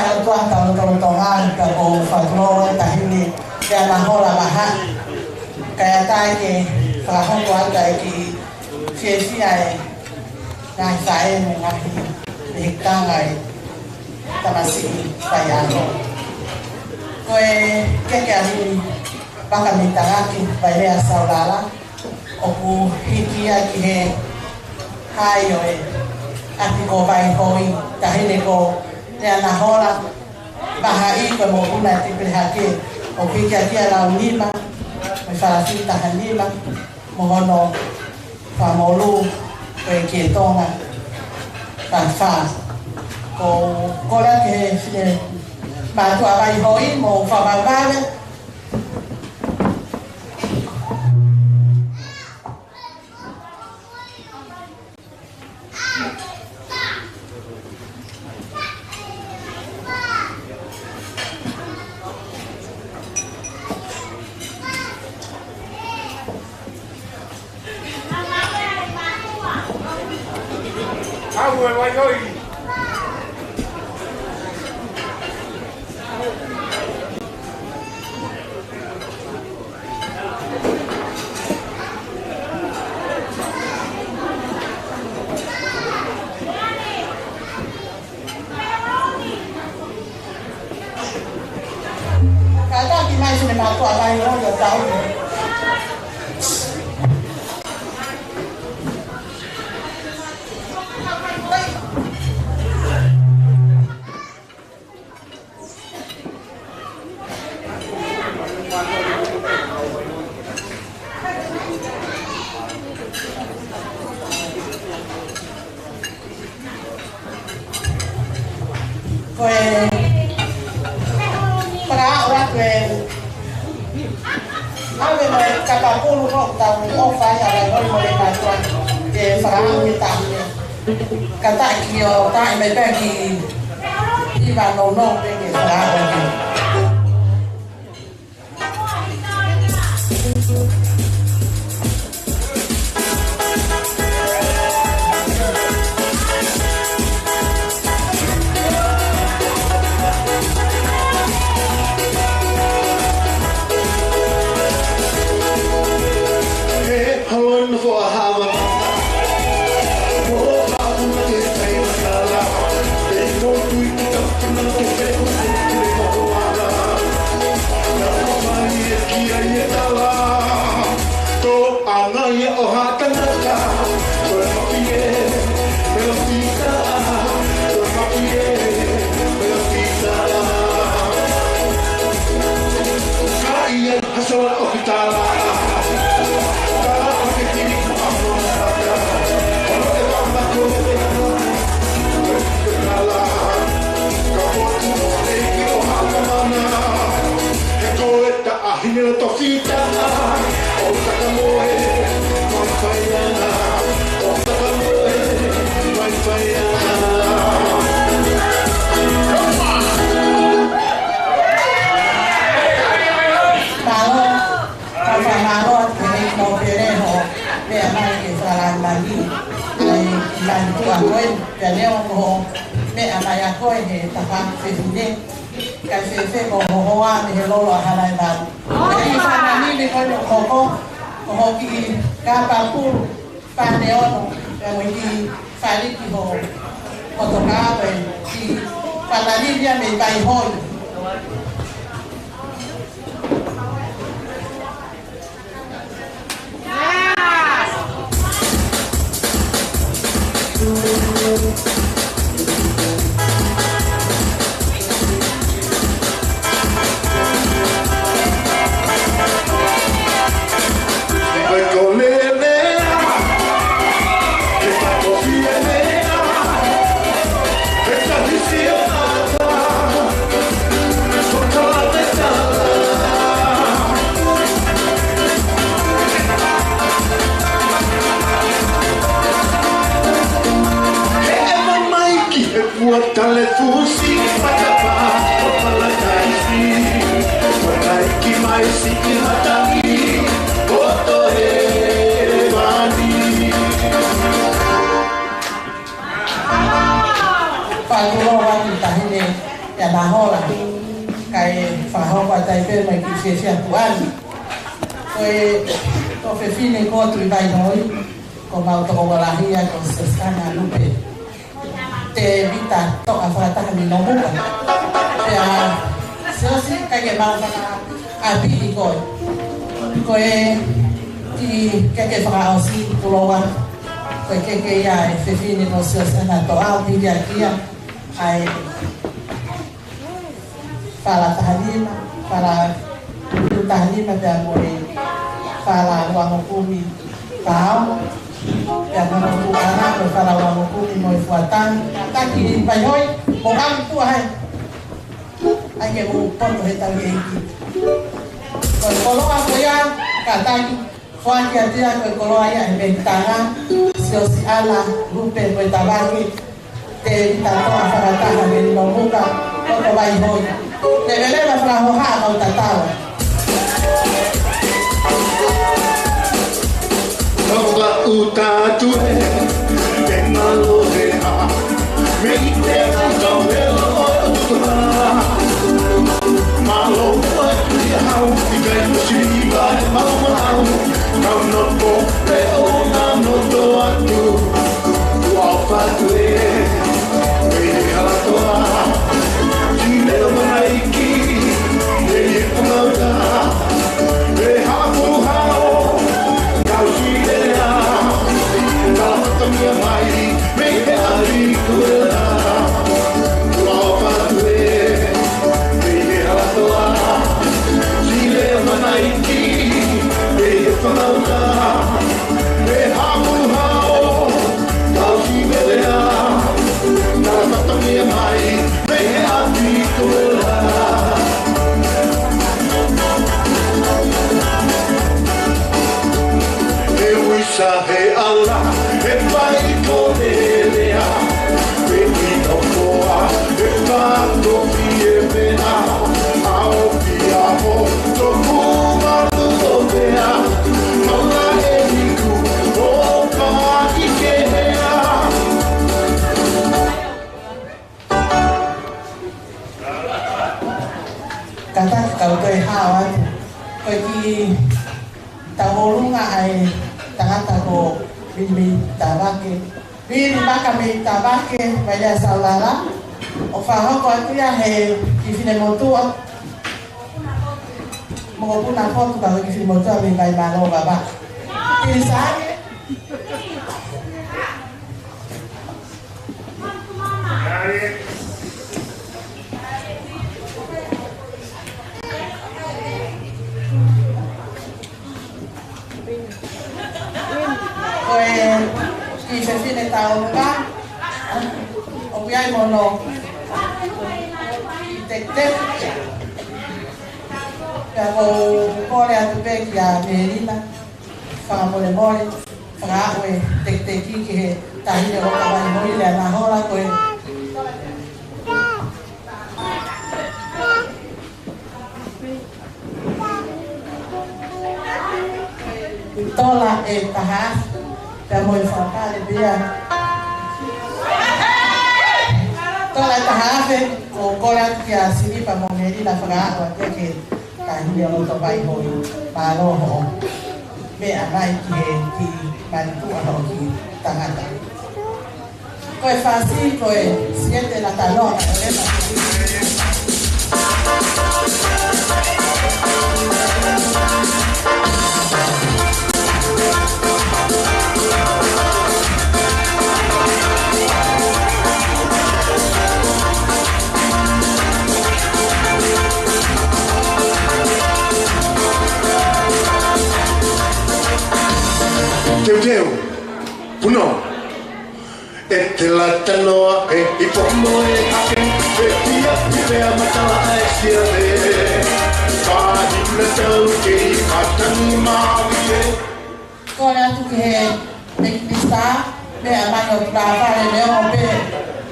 ʻOtua, tau lotolotonga, ka ko Fatulolo Taʻahine Leanahola Vahaʻi. Kae ʻatā ke fakahoko atu ʻa e kiʻi fiefia ʻa e ngaahi faʻē mo e ngaahi lehokanga ʻa e tamasiʻi faiako. Ko e kekeahi vaka mitangaki Vailea Saulala, ʻoku hiki ia ki he hai ʻo e ʻapi ko Vaihoi, Taʻahine ko Leanahola Vahaʻi, ko e mokopuna ʻa e Tipilehake, ʻoku hiki ia ki he lau nima, mo e falafi taha nima, mo hono fakamolū ko e ki he Tonga taha fā. Ko e kole ki he finemātuʻa Vaihoi mo fakavavevave. Kātaki mai finemātuʻa Vaihoi ʻo tau. Ko e fakaaʻu atu e ʻave mo e kapapulu ko ʻetau ʻofa ia ʻa Vaihoi mo Leimātuʻa ke fakaaʻu ke taʻu ia. Kātaki ʻo taʻi mai pē ki Hiva Nounou pē ke fakaaʻu atu. Taʻahine loto fita, ʻo Sakamoe, mai fai ana, ʻo Sakamoe, mai fai ana. Mālō. Kau fakamālō atu ki he ʻEiki Maʻu Pele hoʻo meʻa mai ke fakalāngilangiʻi ʻa e kiʻi mātuʻa ko ē, pea neongo ko hoʻo meʻa mai ʻa koe he tafaʻaki fefine, kae fēfē ko hoʻo hoa mei he lolo ʻa Halaevalu. Ko e kiʻi fānau ni ko ē ʻoku hoko, ko hoʻo kiʻi kapapulu, fānau ono, pea mo e kiʻi faliki hoʻo motokā ko e kiʻi fānau ni ia mei Vaihoi. Nahola, kae fakahoko atu ai pē mo e kiʻi fiefia tuʻa ni. Ko e, ko e fefine ko Tuʻivaihoʻi, ko homau tokoua lahi ia ko Siosana Lupe Tēvita Toʻa Fakataha mei Nomuka. Pea Siosi, ʻikai ke mau fakaʻapiʻi koe. Ko e kiʻi keke fakaʻosi, Puloa. Ko e keke ia ʻa e fefine ko Siosana Toʻa, ʻo pili ʻaki ia ʻa e fala taha nima, fala taha nima pea mo e fala uangokumi pao, pea mo e tuʻa na, mo e fala uangokumi mo e fuatani. Kātaki Vaihoʻi, mo kami tuʻa hai. ʻAi ke mou poto he tau ʻeiki. Ko e koloa ko ia, kātaki. Foaki atu ia ko e koloa ia ʻe he mekitanga, Siosiana Lupe Moetavake Tēvita Toʻa Fakataha mei Nomuka, ʻo Tuʻivaihoʻi. Leveleva fakahoha mau tatau. Nomuka ʻuta atu ē, te nalo he ha. Mei te kau helo ʻo e ʻutukuha. Mālō ʻoe Tuʻi Hau, ʻikai ko Siliva ʻe mau manau. Kau nopo pe ʻo na noto atu. Ua o fatu e, mei he hala toa. Sile o manaiki, mei he pungauta. Mei he haʻapuhao, kau sile a. Kau fakamia mai. Mei he ʻapi Tuʻela, ua o fatu e, mei he hala toa, sile manaiki, mei he pungauta, mei he haʻapuhao, kau sile a, kau fakamia mai, mei he ʻapi Tuʻela. He uisa he ala, he fai ko e lea, he ʻino koa, he fato fie mena, ʻa o pia mo toku manu o mea, maula e hiku, o pa i ke hea. Kātaki kau toe hao atu. Ko e kiʻi tauʻolunga ʻa e tangata ko Vili Tavake. Vili Maka mei Tavake, mai lea Saulala. ʻO fakahoko atu ia he kiʻi finemotuʻa. Mokopuna Fotu ka ko e kiʻi finemotuʻa mei Vaimālō Vavaʻu. Pili Sāke. Ko e kiʻi fefine tauʻolunga, ʻoku ʻi ai mo hono kiʻi tekiteki. Pea ʻoku ou kole atu pē kia Melina. Fakamolemole, fakaaʻu e tekiteki ki he taʻahine ʻo Tuʻivaihoʻi, Lea Nahola, ko e tola ʻe taha afe, pea mo e fakapale pea. Tola ʻe taha afe, ʻoku ou kole atu kia Siliva mo Melina fakaaʻu atu ki he taʻahine ʻo Tuʻivaihoʻi, mālō hoʻo meʻa mai ki he kiʻi manatuʻa hoʻo kiʻi tangata. Ko e fasi, ko e siete la tanoa, ko e Teuteu, puno, e te la tanoa e i pomo e hake, e pia pivea matala ai sia e, pāhina tau kei fatangi māvie. Kole atu ki he Minisitā, meʻa mai ʻo tulāfale neongo pē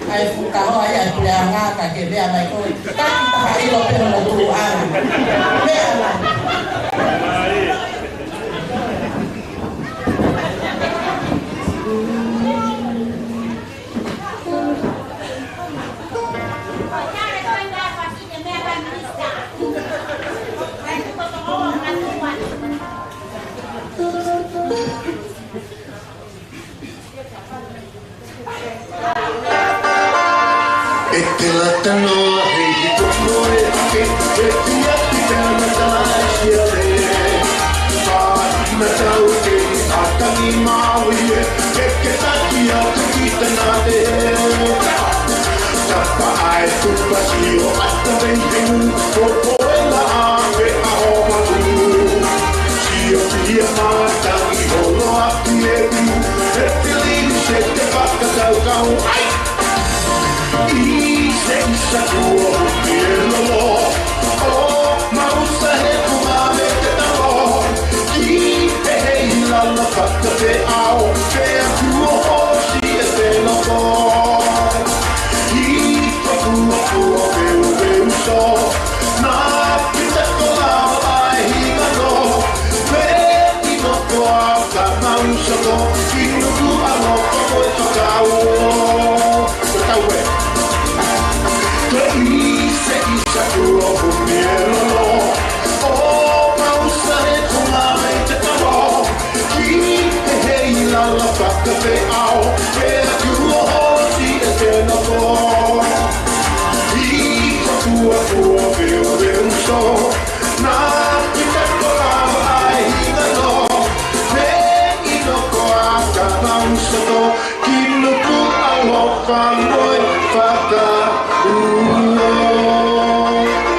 ʻa e fukahoa ia ʻa e puleʻanga ka ke meʻa mai koe. Taki taha ʻilo pē hono tuʻu ʻana. Meʻa mai. Sio ʻata mei he ngū, ko e poela ʻa e ʻaho matu. Sio ki he matangi holo ʻa Pielu, he Filinisē te fakakaukau ai. ʻIse ʻisa kuo humi e lolo, ʻo mausa he kunga mei te talo. Ki he heiʻeiki lala fakafeʻao, pea kuo holosi e fenoko. ʻI he fuofua veuveuso, naʻe pita ko lava ʻa e hingano. Pea ʻi he noko ʻa Kamausoto, ki Nukuʻalofa mo e Fakauo. Ko e tau ē. Ko e ʻiseʻisa kuo humi e lolo, ʻo mausa he kunga mei te talo. Ki he heiʻeiki lala fakafeʻao, pea kuo holosi e fenoko. ʻI he fuofua veuveuso, naʻe pita ko lava ʻa e hingano. Pea ʻi he noko ʻa Kamausoto, ki Nukuʻalofa mo e Fakauo.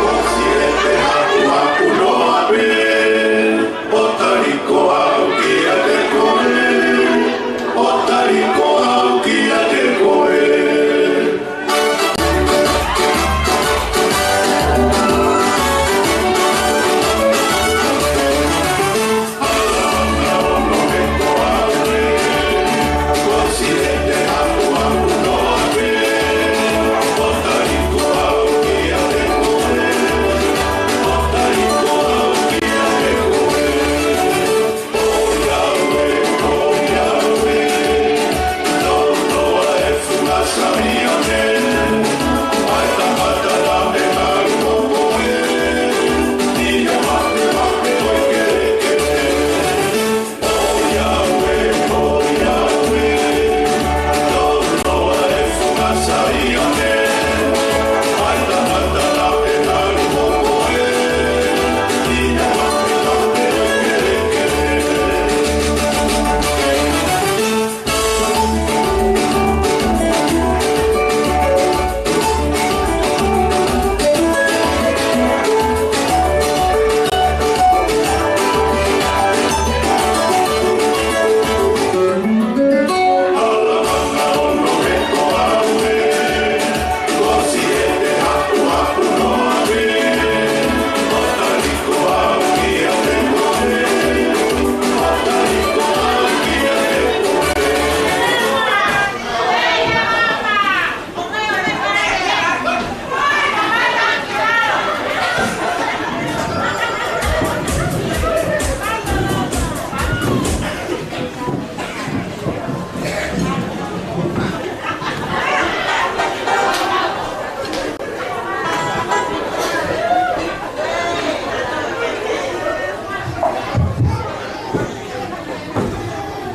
ʻOsi e te hakuhaku noa pē, ʻo tali ko au kiate koe, ʻo tali ko au kiate koe.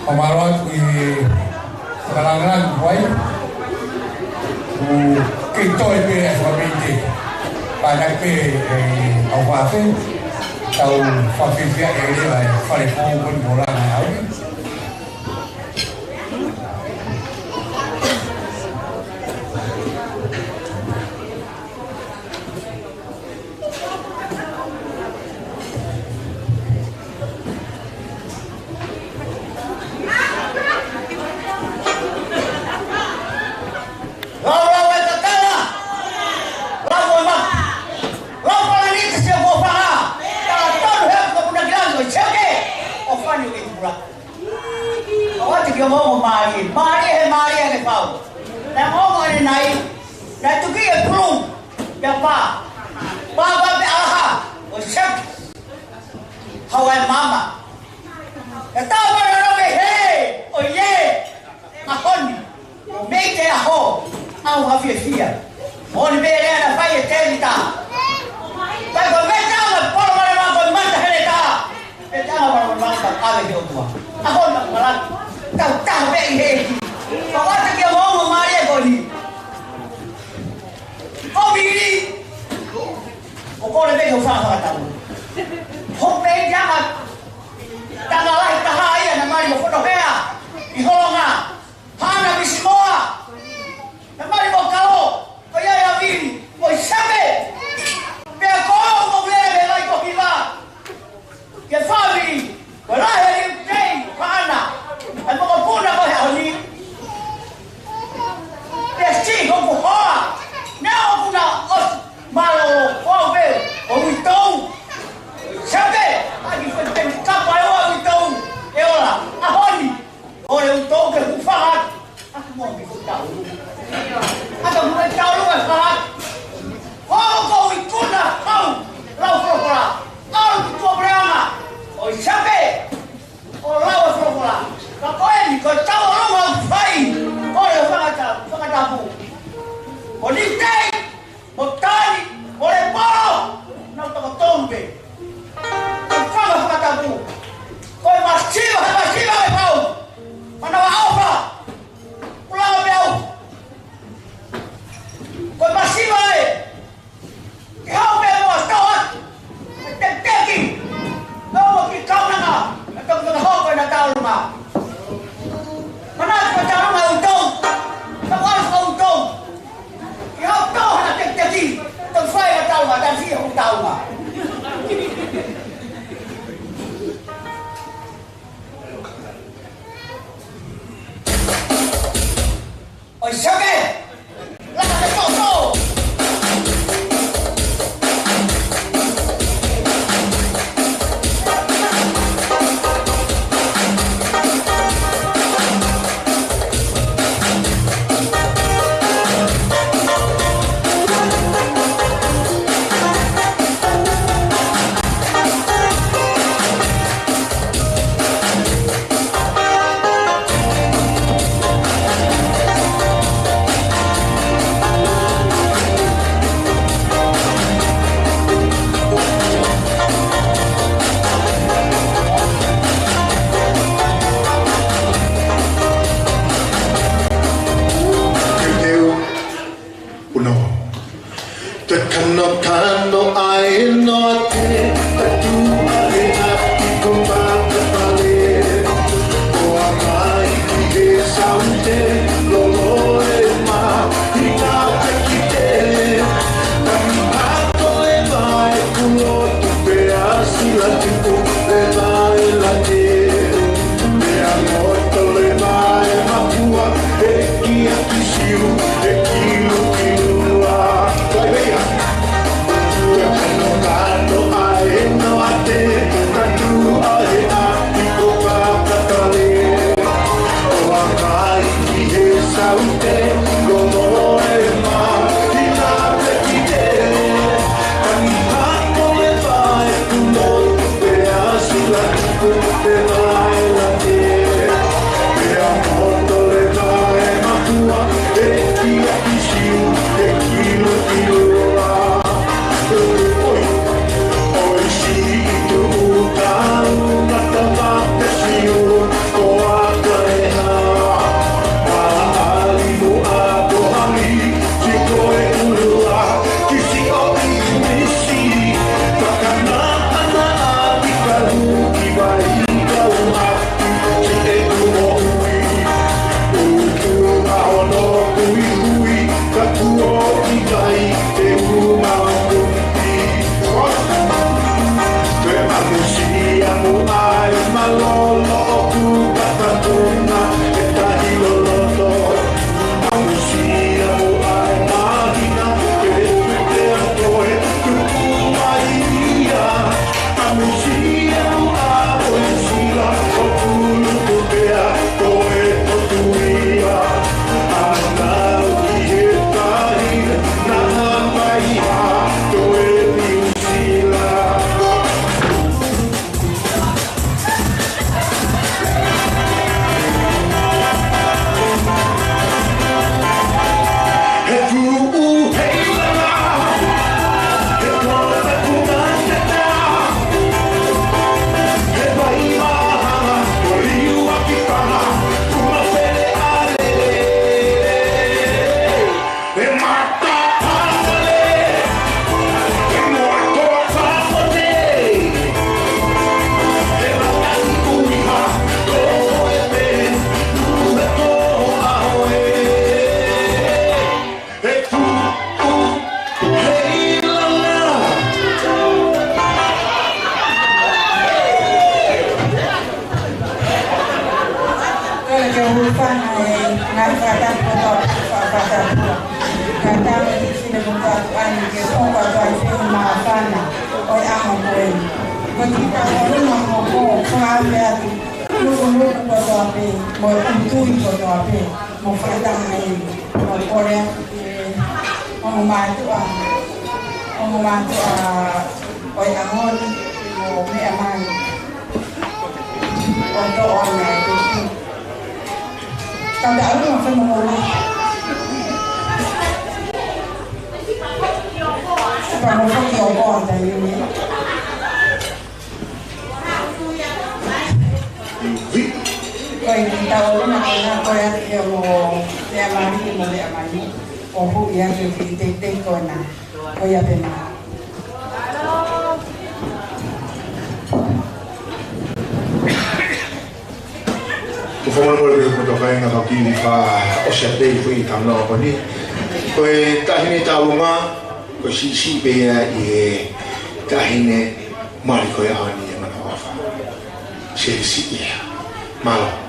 ʻO mālō atu ʻi he fakalāngilangi ko ia. ʻOku kei toe pē ʻa e fakameʻite. Pea naʻe pē ʻe au fafe, tau fafifia e leva e fale foʻou ko eni mo langa au. Lau, lau e kakala. Lau e maka. Lau pala ni te sio ko fanga. Tala tonu he ko puna kilangi ko sio ke. ʻOfa ni ke kula. ʻOatu ki he ongoongo mālie. Mālie he mālie ke pau. Naʻe ongoongo ʻanenai. Naʻe tuki e pulu. Ia pā. Pā pā pe alaha. ʻO sio ke. Hawaii mama. E tau mana no me he. ʻOiē. ʻAho ni, ʻo mei te aho, ʻaho ha fiefia. Moʻoni pē lea naʻe fai ʻe Tēvita. Pea ko e meʻa ʻa e polo male mā ko e mata heletā. Meʻa ʻa e polo male mā ka ʻave ki he ʻOtua. ʻAho na malaki, tau taha pē ʻi he ʻEiki. Ka ʻoatu ki he ongoongo mālie ko eni. Ko Mili. ʻO kole pē ki he fanga fakatau. Hope ia ma tangalahi taha ia naʻe mali mo Fonohea. ʻI Holonga. Hana Misimoa. Naʻe mali mo Kalo, ko ia ia Vili, mo e pē. Ko e fanga fakatapu. Ko e masiva, he masiva ʻe pau. Manavaʻofa. Kulau meʻa. Ko e masiva ē. Ke haʻu pē mo e tau atu. Ke tekiteki. Nofo ki kaunanga. Ke toki fakahoko ʻena taulunga. Manatu ko e taulunga ʻoku tau. Tau ʻalu ko ʻoku tau. Ke haʻu tau hana tekiteki. Tau fai ʻena taulunga. Tau fai ʻena taulunga. ʻOi, sake! Laka ke tōtō! Te kano kano ai no te tatu ai a i ko papa pale. Ko a mai ki he saute lolo e ma i ka te ki te. Tami pato e mai kulo tu pe a sila tupu e mai la te. Pea moto le mai makua e kia ki siu e kilu kilu a. Vai vea. Te kano kano ai no a te tatu ai a i ko papa pale. Ko a kai ki he saute lolo e ma i ka te ki te. Tami pato e mai kulo tu pe a sila tupu e mai la te. Pea moto le mai makua e kia ki siu e kilu kilu a. Oi, ʻosi ʻi tuʻu kau mata mata siu ko a ka e ha. Maʻali mo a ko hami si ko e ulua ki si o i misi. Pakana ana a ki ka luki vai kau a. Ki te kuo ui, ui kuo mahono ui ui, ka kuo i kai te u mahono ui. Te mamusia mo ai malolo ku ka ka tuna e tahi loloto. Mamusia mo ai mahina ke te a koe tuku mai ia. Amusia mo a o sila o kulu tu pea ko e potuia. Ana uki he tahi na mai ha ko e New Zealand. Ke hūfanga e ngaahi fakatapu kotoa, fakatapu. Ka tau e sine ko katu ai ke poko atu ai pē māfana ʻo e ʻaho ko eni. Ko e kiʻi taʻu ʻolunga ko ē, ko e ʻave atu. Nukunuku kotoa pē, mo e ʻutuʻi kotoa pē, mo fakataha ai, mo kole atu ki he ongo mātuʻa, ongo mātuʻa ʻo e ʻaho ni, mo meʻa mai, ʻo toʻo ana e tutu. Ka ta ʻalu ma fe mo mo. Ka mo foki ʻo koa ta i ni. Ki he tau ʻolunga ko ena, ko ia ke mo lea mali, mo lea mali. ʻO huʻi atu ki he teitei ko ena. Ko ia pē ena. Ko e fakamolemole pē mo e kāinga ka kiʻi fakaʻosi atu pē foʻi talanoa ko eni. Ko e taʻahine Taulunga, ko e siʻisiʻi pē ia ʻi he taʻahine mali ko ia ʻaho ni ʻi Manukauʻafa. Siʻisiʻi ia. Mālō.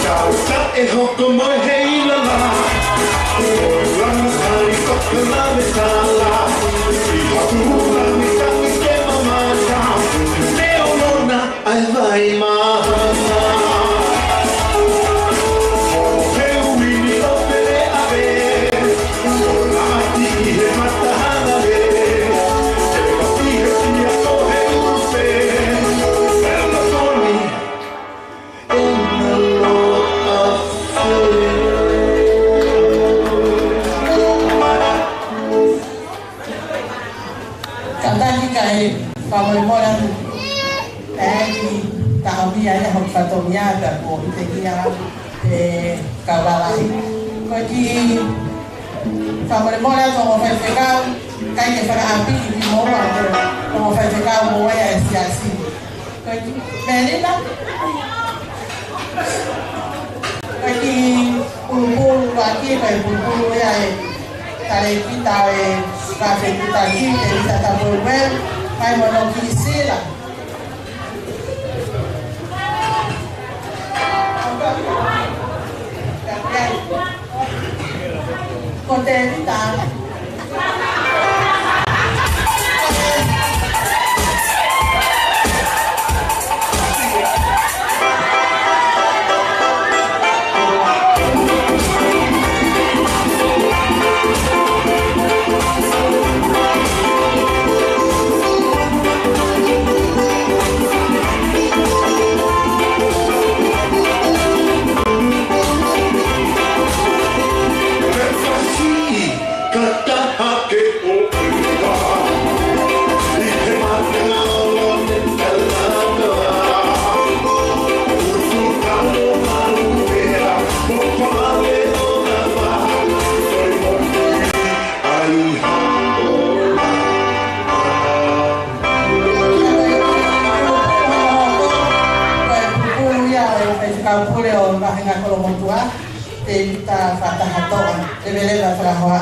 Tau taʻe hoko mai he ʻilala. ʻO langa kai fakalave tala. ʻI ha tuhu lami tangi ke mamata. Te o lona ʻa e vai mahana. ʻO he uini ʻo Peleʻave. ʻO lati ʻi he matahanale. Te pati he pia ko he upe. Pela toni. ʻEna loa afe. Kātaki kae fakamolemole atu. ʻE ki taʻomia ia hoku fatongia pea kuo ʻite ia ʻe Kavalai. Ko e kiʻi Fakamolemole atu ongo faifekau, ʻikai ke fakaʻapi ki moua, ongo faifekau mo e siasi. Ko e ki Melina. Ko e ki Pulupulu ʻaki, ko e Pulupulu ia e talēkita ʻo e Fakafetuʻutaki, Tēvita Tapueue, mai mo hono kiʻi sila. Ko Tēvita. Ko e Pulupulu ia ʻo e Faifekau Pule ʻo e Vahenga Kolomotuʻa, Tēvita Fakatahatoa, leveleva fakahoa.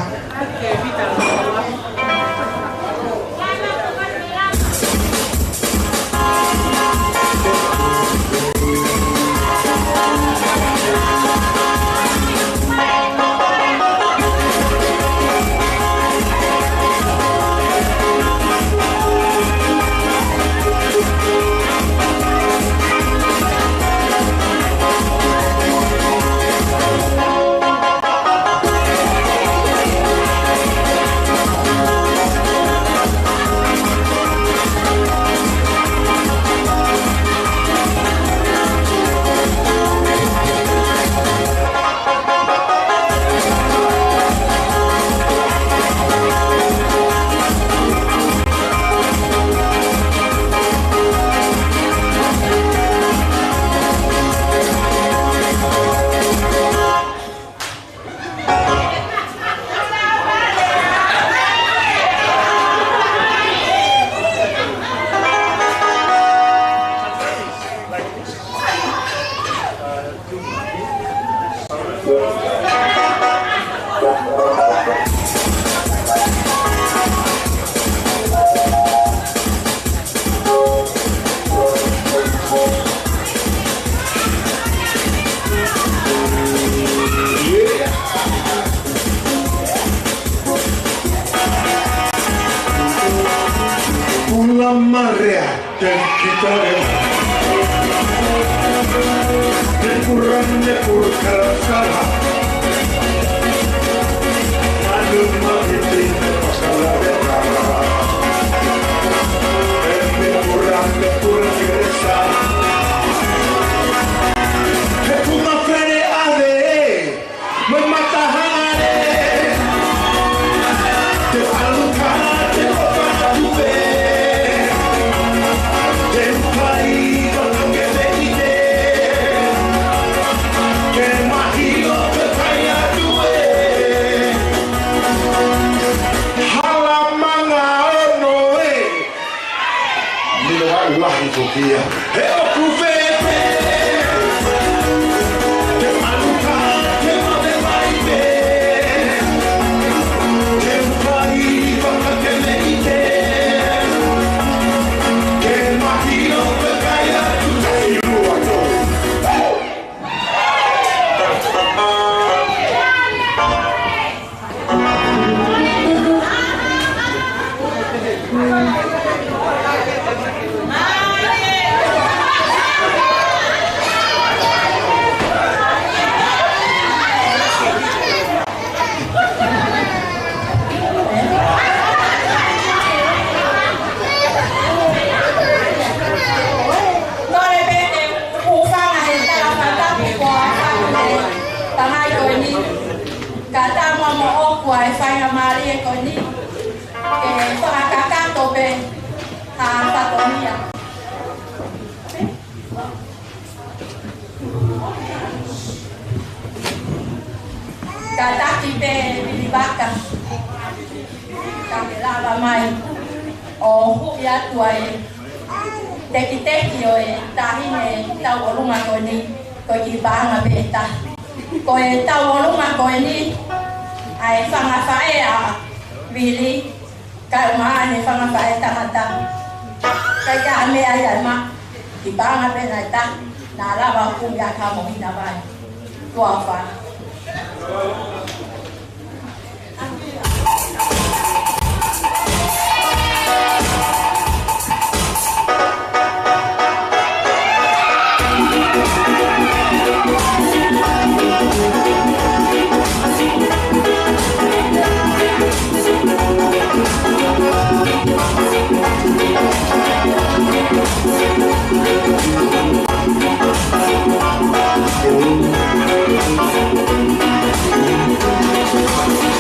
Pula marea, te kitare. Te pura, te pura karasara. Anu ma te te pasala de kara. Te pura, te pura keresa. Te pura fere ave. Mo e matahangare. Te aluka, te opa tue. Te ukai, vaka ke te ite. Ke mahi o te kai atu e. Hala manga ono e. Milo a ulahi ko kia. He ʻoku fepe. Te manuka, te mate mai pe. Te ukai, vaka ke me ite. Ke mahi o te kai atu te i lua to. Kole pē ke u hūfanga he tala fakatapu ko e fānau ʻa e tamai ko eni. Kae ʻatā muʻa moʻoku ʻa e faingamālie ko eni ke fakakakato pē ha fatongia. Kātaki pē Vili Vaka. Ka ke lava mai ʻo huʻi atu ai e tekiteki ʻo e taʻahine tauʻolunga ko eni, ko e kiʻi paʻanga pē ʻe taha. Ko e tauʻolunga ko eni ʻa e fanga faʻē ʻa Vili, kae ʻumaʻā ʻene fanga faʻē tangata. Kae ʻikai ha meʻa ia ʻe maʻu, kiʻi paʻanga pē naʻe taha, naʻa lava ʻo kumi ʻaki ha mohina vai. Tuʻa ʻofa.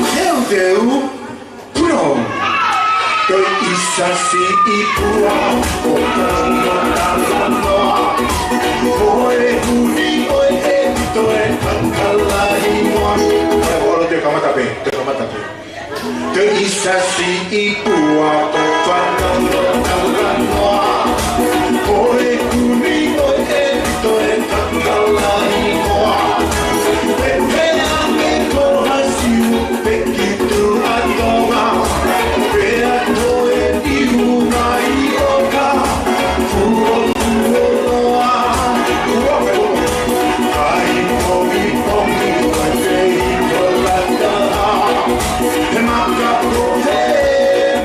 Teuteu, puro. Toe ʻi ai siʻi pua ʻoku tau talanoa. Ko e huni ʻo e ʻepito ʻe kakalahi noa. Olo, te kamata pē, te kamata pē. Toe ʻi ai siʻi pua ʻoku tau talanoa. Ko e huni ʻo e ʻepito ʻe kakalahi noa. Pehē ange ko ha siu pe ki Tuʻa Tonga, pea toe ʻi Hunaʻi ʻo ka kuo kuo loa. Kuo kai pongipongi ʻa e feituʻu lata. He maka ko he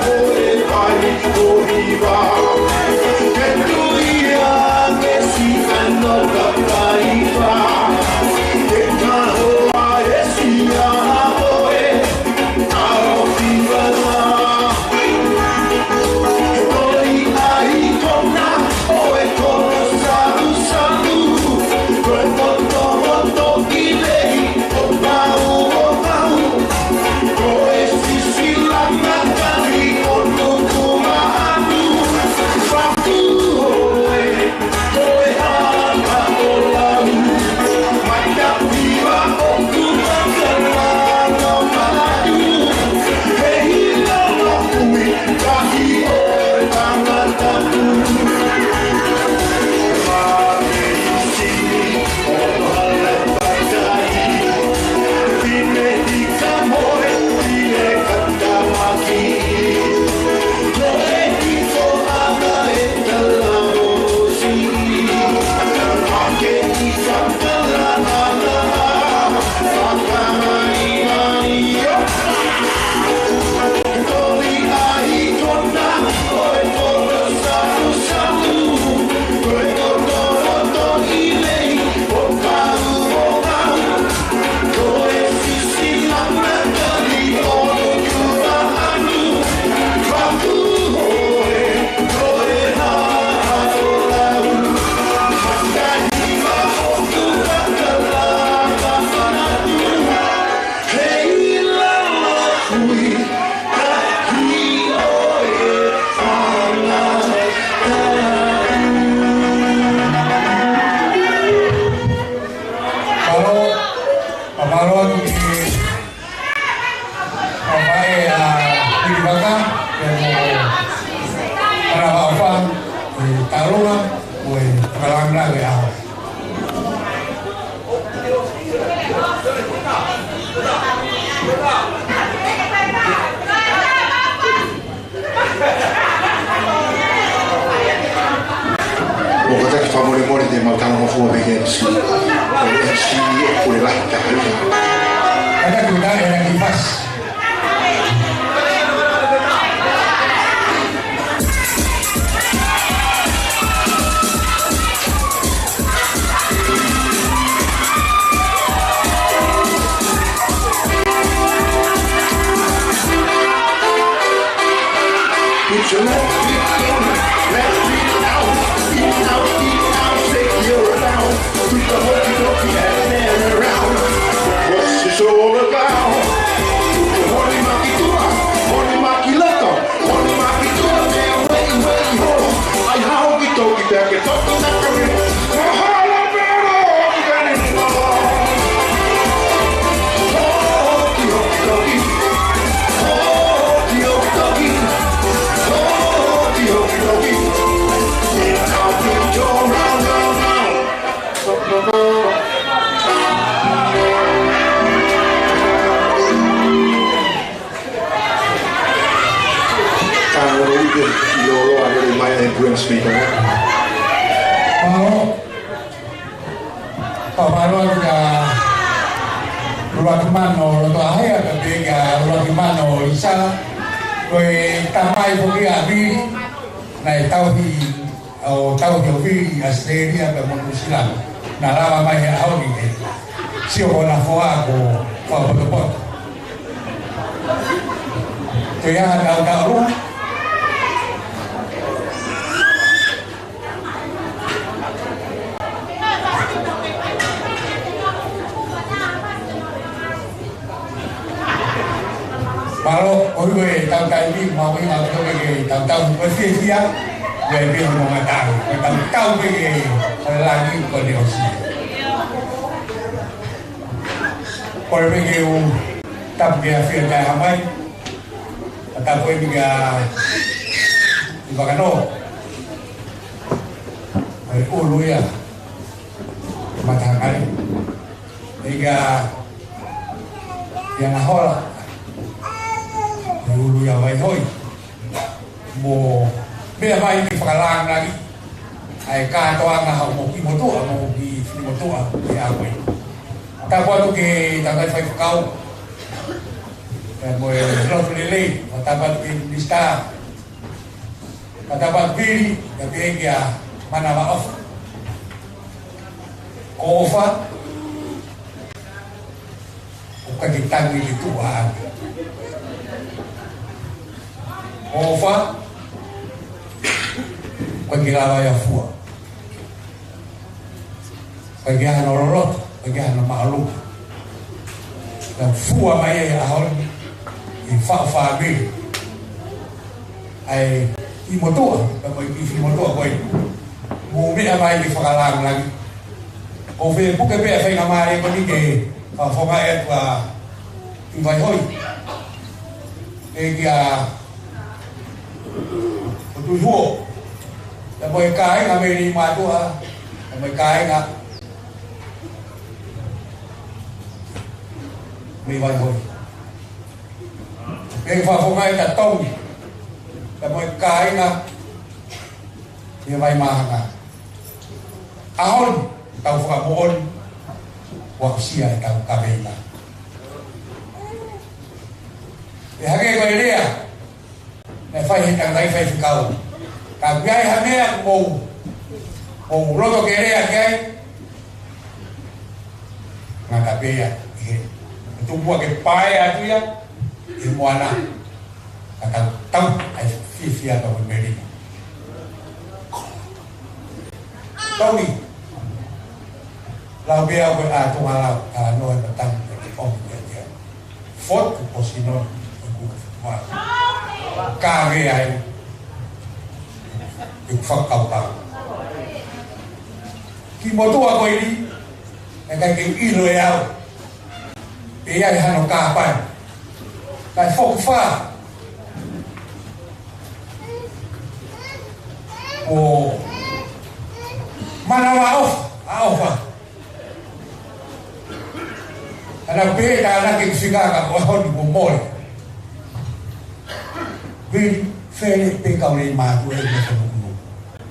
ko e kai ko hiva. Ke tui ange siʻa nō ka kai va. Ke kaho ʻa e siʻa ʻo e Mālō, mālō atu ki he fanga faʻē ʻa Vili Vaka, pea mo Hara Vaʻofa, e talunga, mo e fakalangilangi ʻa ʻOku kātaki fakamolemole te mau talangofua pē ki he M C. Ko e M C ʻoku pule lahi taha ia. Kātaki ʻo tā e rangi fasi. Put your left foot in, left foot out, in, out, in, out, shake your round. Put the hokey pokey and then around. Fakamālō atu kia Uluakimano Lotoʻahea, pea pehē kia Uluakimano Isala, ko e tamai foki ʻa Vili, naʻe tauhi, ʻo tauhi ʻo Vili ʻi ʻAositelēlia pea mo Nuʻusila. Naʻa lava mai he ʻaho ni ke sio ko ʻena foha ko Fakapotopoto. Ko ia, tau tau. Mālō, ʻoku ʻi ai e tau taimi, mahuʻinga ʻaupito ke tau tau, ko e fiefia, ʻi ai pē hono ngataʻanga, ko e tau tau pē ke, ko e langi, ko e ʻosi. Kole pē ke u tapu ki he ʻAfio Taʻehāmai, ʻa tapu eni kia Ivakanō, ʻa e ʻulu ia, Matahangale, ʻa ia kia Nahola, ʻa e ʻulu ia Vaihoi. Mo meʻa mai ke fakalāngilangiʻi ʻa e kātoanga hoʻomou kiʻi motuʻa, mo e kiʻi motuʻa ʻi he ʻaho ni. Tapu atu ki he tangataʻi faifekau, pea mo e lotu lelei, mo tapu atu ki he minisitā, mo tapu atu Vili, pea pehē kia Manavaʻofa. Ko ʻOfa, ʻoku ʻikai ke tangi ki tuʻa ake. ʻOfa, ʻoku ʻikai ke lava ia ʻo fua. ʻIkai ke ʻi ai hano loloto, ʻikai ke ʻi ai hano māʻolunga. Naʻe fua mai ʻi he ʻaho ni, ʻi he faʻu fāmili. ʻA e kiʻi motuʻa, ka ko e kiʻi motuʻa ko ē. Mou meʻa mai ke fakalāngilangiʻi. ʻOku ou fie puke pē ʻa e faingamālie ko eni ke fakafofongaʻi atu ʻa Tui Vaihoi. Pea kia Tui Huo. Pea mo e kāinga mei Leimātuʻa. Pea mo e kāinga mei Vaihoi. Pea fakafofongaʻi atu ʻa Tongi. Pea mo e kāinga mei Vaimāhanga. ʻAho ni, tau fakamoʻoni, ʻoku aʻusia ʻetau kaveinga. ʻE hangē ko e lea naʻe fai ʻe he tangataʻi faifekau. Ka ʻoku ʻi ai ha meʻa ʻoku mou, mou loto ke lea ki ai, ngata pē ia ʻi he, tuku muʻa ke paea atu ia ʻi he moana. Ka tau tau ai fiefia ka mo e melino. Tau ni. Lau pē au ko e ʻā Tonga lau, ka no e patang ko e ʻomi ia ia. Fotu ko sino, ko e kuka wā. Ka nge ai. Ko e fakakaukau. Kiʻi motuʻa ko eni, ʻe ʻikai ke u ʻilo ʻe au pe ʻe ʻi ai hano kāpani. Kae foki fā. ʻO Manavaʻofa, ʻa ʻOfa. Ka naʻa ku pehē tānaki ʻeku fika ka ko e ʻaho ni kuo mole. Vili, fele pē kau Leimātuʻa ʻi he fanuku.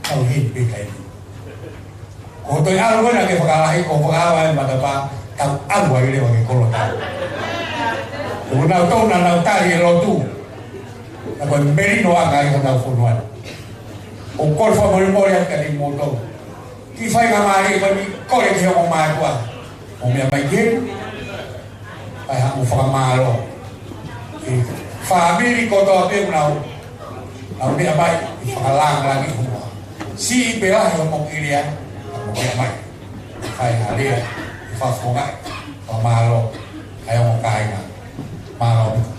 Kau heni pē kai ni. Ko e toe ʻalu ena ke fakalahi, ko e fakaava e matapā, tau ʻalu ai leva ke kolo tau. Ko nautolu naʻa nau tali e lotu. Naʻa ko e melino ʻanga ʻi honau fonua ni. ʻOku ou fakamolemole atu kiate kimoutolu. Kiʻi faingamālie ko eni, kole ki he ongo mātuʻa. ʻO meʻa mai ki heni. Kae haʻu mo fakamālō ki he fāmili kotoa pē ʻoku nau, nau meʻa mai ʻi he fakalāngilangiʻi homou. Siʻi pe lahi hoʻomou kiʻi lea, ka mou meʻa mai. Kae ha lea, ʻi he fakafofongaʻi, fakamālō, kae ongo kāinga. Mālō.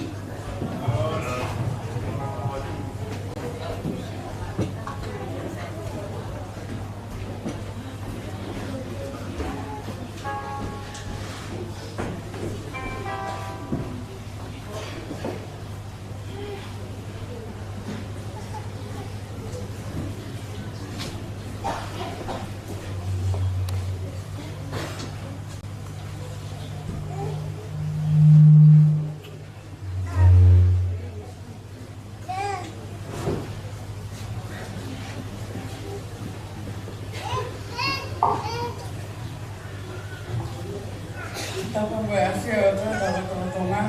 Tapu mo e ʻafio ʻa e ʻOtua ʻi hotau lotolotonga.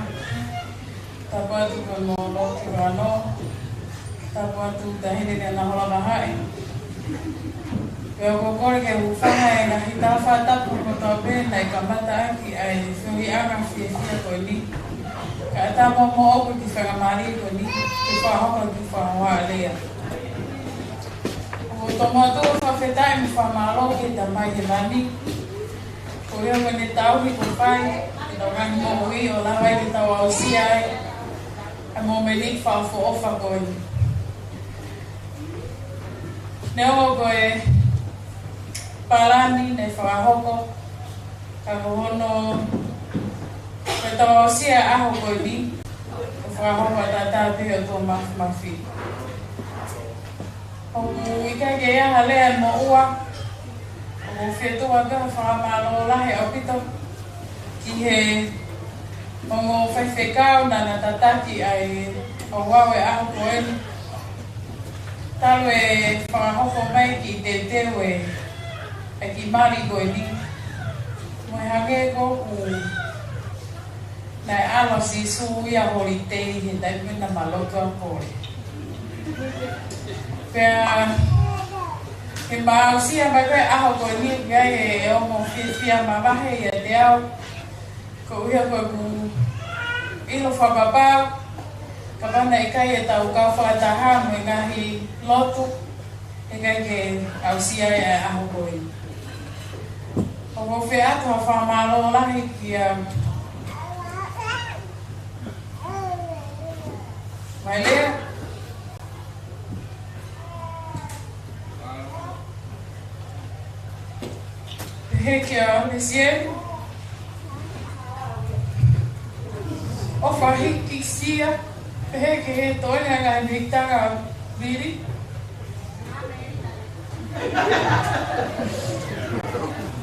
Tapu atu ki hono loki vano. Tapu atu ki he taʻahine naʻa nau holoki mai. Pea ʻoku ou kole ke u hūfanga he ngaahi fakatapu kotoa pē naʻe kamata ʻaki ʻa e feohiʻanga fiefia ko eni. Kae ʻatā mo ʻoku ke fenga mali ko eni, ke fakahoko ki fakahoa lea. ʻOku ou tomuʻa fakafetaʻi mo fakamālō ki he Tamai Hēvani. Ko ia ko ʻene tauhi kuo fai, ʻi heʻetau ngaahi moʻui ʻo lava ai ke tau aʻusia ai ʻa e momeniti fakaʻofoʻofa ko eni. Neongo ko e palani naʻe fakahoko, ka ko hono, ko ʻetau aʻusia ʻa e ʻaho ko eni, ʻo fakahoko ʻa e taʻataʻa pē ʻo e ʻOtua Māfimafi. ʻOku ʻikai ke ʻi ai ha lea ʻe moʻua, ʻoku ou fie tuku atu ha fakamālō lahi ʻaupito ki he ongo faifekau naʻa na tataki ʻa e ouau ʻo e ʻaho ko eni. Talu e fakahoko mai ki he teuteu ʻa e kiʻi mali ko eni. Mo e hangē ko ʻoku naʻe ʻalu ʻa Sīsū ia holiday he taimi naʻa ma lotu ʻo kole. Pea, ke ma aʻusia mai ko e ʻaho ko eni, ʻoku ʻi ai e ongo fiefia mavahe ʻiate au. Koeʻuhi ko ʻeku ʻilo fakapapau, kapau naʻe ʻikai ʻetau kau fakataha mo e ngaahi lotu, ʻe ʻikai ke aʻusia ai ʻa e ʻaho ko eni. ʻOku ou fie ʻoatu ha fakamālō lahi kia Mailea. Pehē kia Lesieli. ʻOfa hikisia. Pehē ki he toenga ngaahi meʻitanga vili.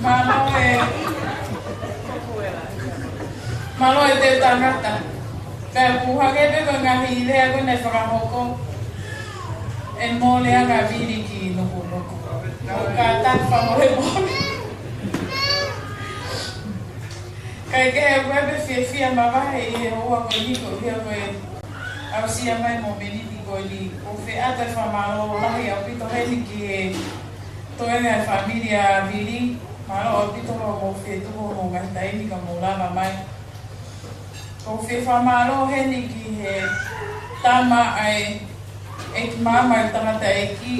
Mālō e, mālō e teu tangata. Pea ʻoku hangē pē ko e ngaahi lea ko ē naʻe fakahoko, ʻe mole ʻa e ngaahi vili ki nukunuku. ʻOku kātaki fakamolemole. Kae kehe, ʻoku ʻi ai pē fiefia mavahe ʻi he houa ko eni koeʻuhi ko e aʻusia mai momeniti ko eni. ʻOku ou fie ʻoatu e fakamālō lahi ʻaupito heni ki he toenga e fāmili ʻa Vili. Mālō ʻaupito hoʻomou fie tuku hoʻomou ngaahi taimi ka mou lava mai. ʻOku ou fie fakamālō heni ki he tama ʻa e ʻEiki Maama ʻa e Tangataʻeiki,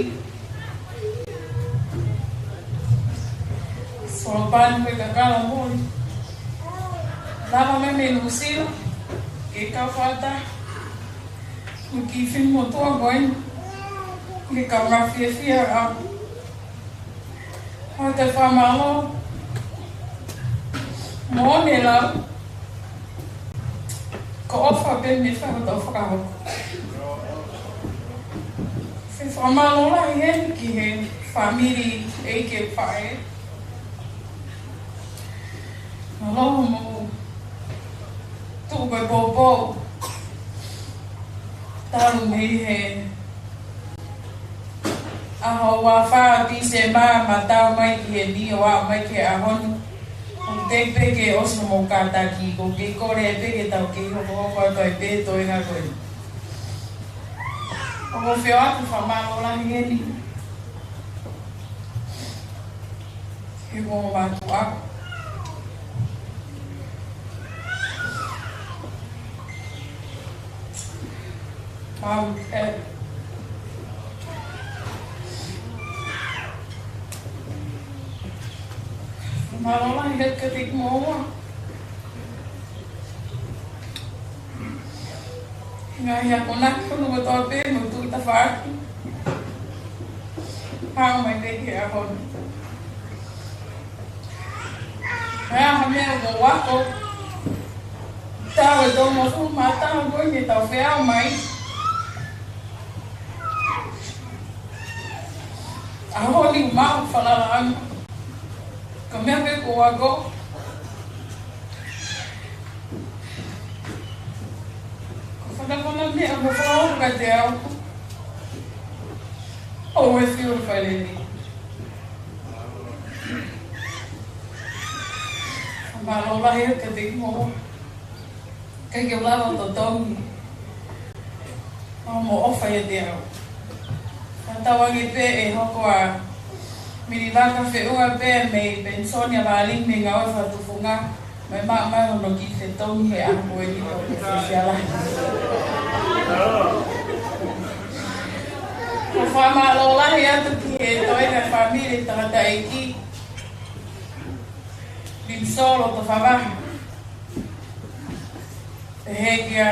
Solopani Pekakala Moli. Lava mai mei Nuʻusila ke kau fakataha mo e kiʻi fili motuʻa ko eni, ke kau ngā fiefia au. ʻOatu e fakamālō moʻoni e lau, ko e ʻofa pē mei fē hotau fakahoko. Fie fakamālō lahi heni ki he fāmili ʻeiki e faʻē. Mālō hoʻomou tuku e poupou. Talu mei he ʻaho ua fā ʻo Tīsema, ma tau mai ki heni ʻo aʻu mai ki he ʻaho ni. ʻOku teʻeki pē ke ʻosi hoʻomou kātaki, ʻoku ou kole pē ke tau kei hokohoko atu ai pē toenga ko eni. ʻOku ou fie ʻoatu e fakamālō lahi heni. He ko mātuʻa. Mau, ē. Mālō lahi he ke tiki moua. Ngaahi akonaki hono kotoa pē mo e tuʻu tafaʻaki. Pau mai pē ki he ʻaho ni. Pea ha meʻa ʻoku ou ako. Tau e tau mafu mata ko eni tau feau mai. ʻAho ni maʻu falalaʻanga. Ko e meʻa pē ʻoku ou ako. Ko e fakafanafana meʻa ʻoku ou fakahoko kiate au. ʻOku ou fiu ʻi he fale ni. Mālō lahi atu kiate kimoua. ʻIkai ke u lava ʻo totongi ʻa hoʻomou ʻofa ʻiate au. Fakatauange pē ʻe hoko ʻa Mili Vaka Feʻua pē mei penisoni ʻa Vālimi mei he ngāue fakatufunga, mo e maʻu mai hono kiʻi fetongi he ʻaho ko eni, ko e fiefia lahi. ʻOku ou fakamālō lahi atu ki he toenga fāmili tangataʻeiki, Vivisolo Tofavaha. Pehē kia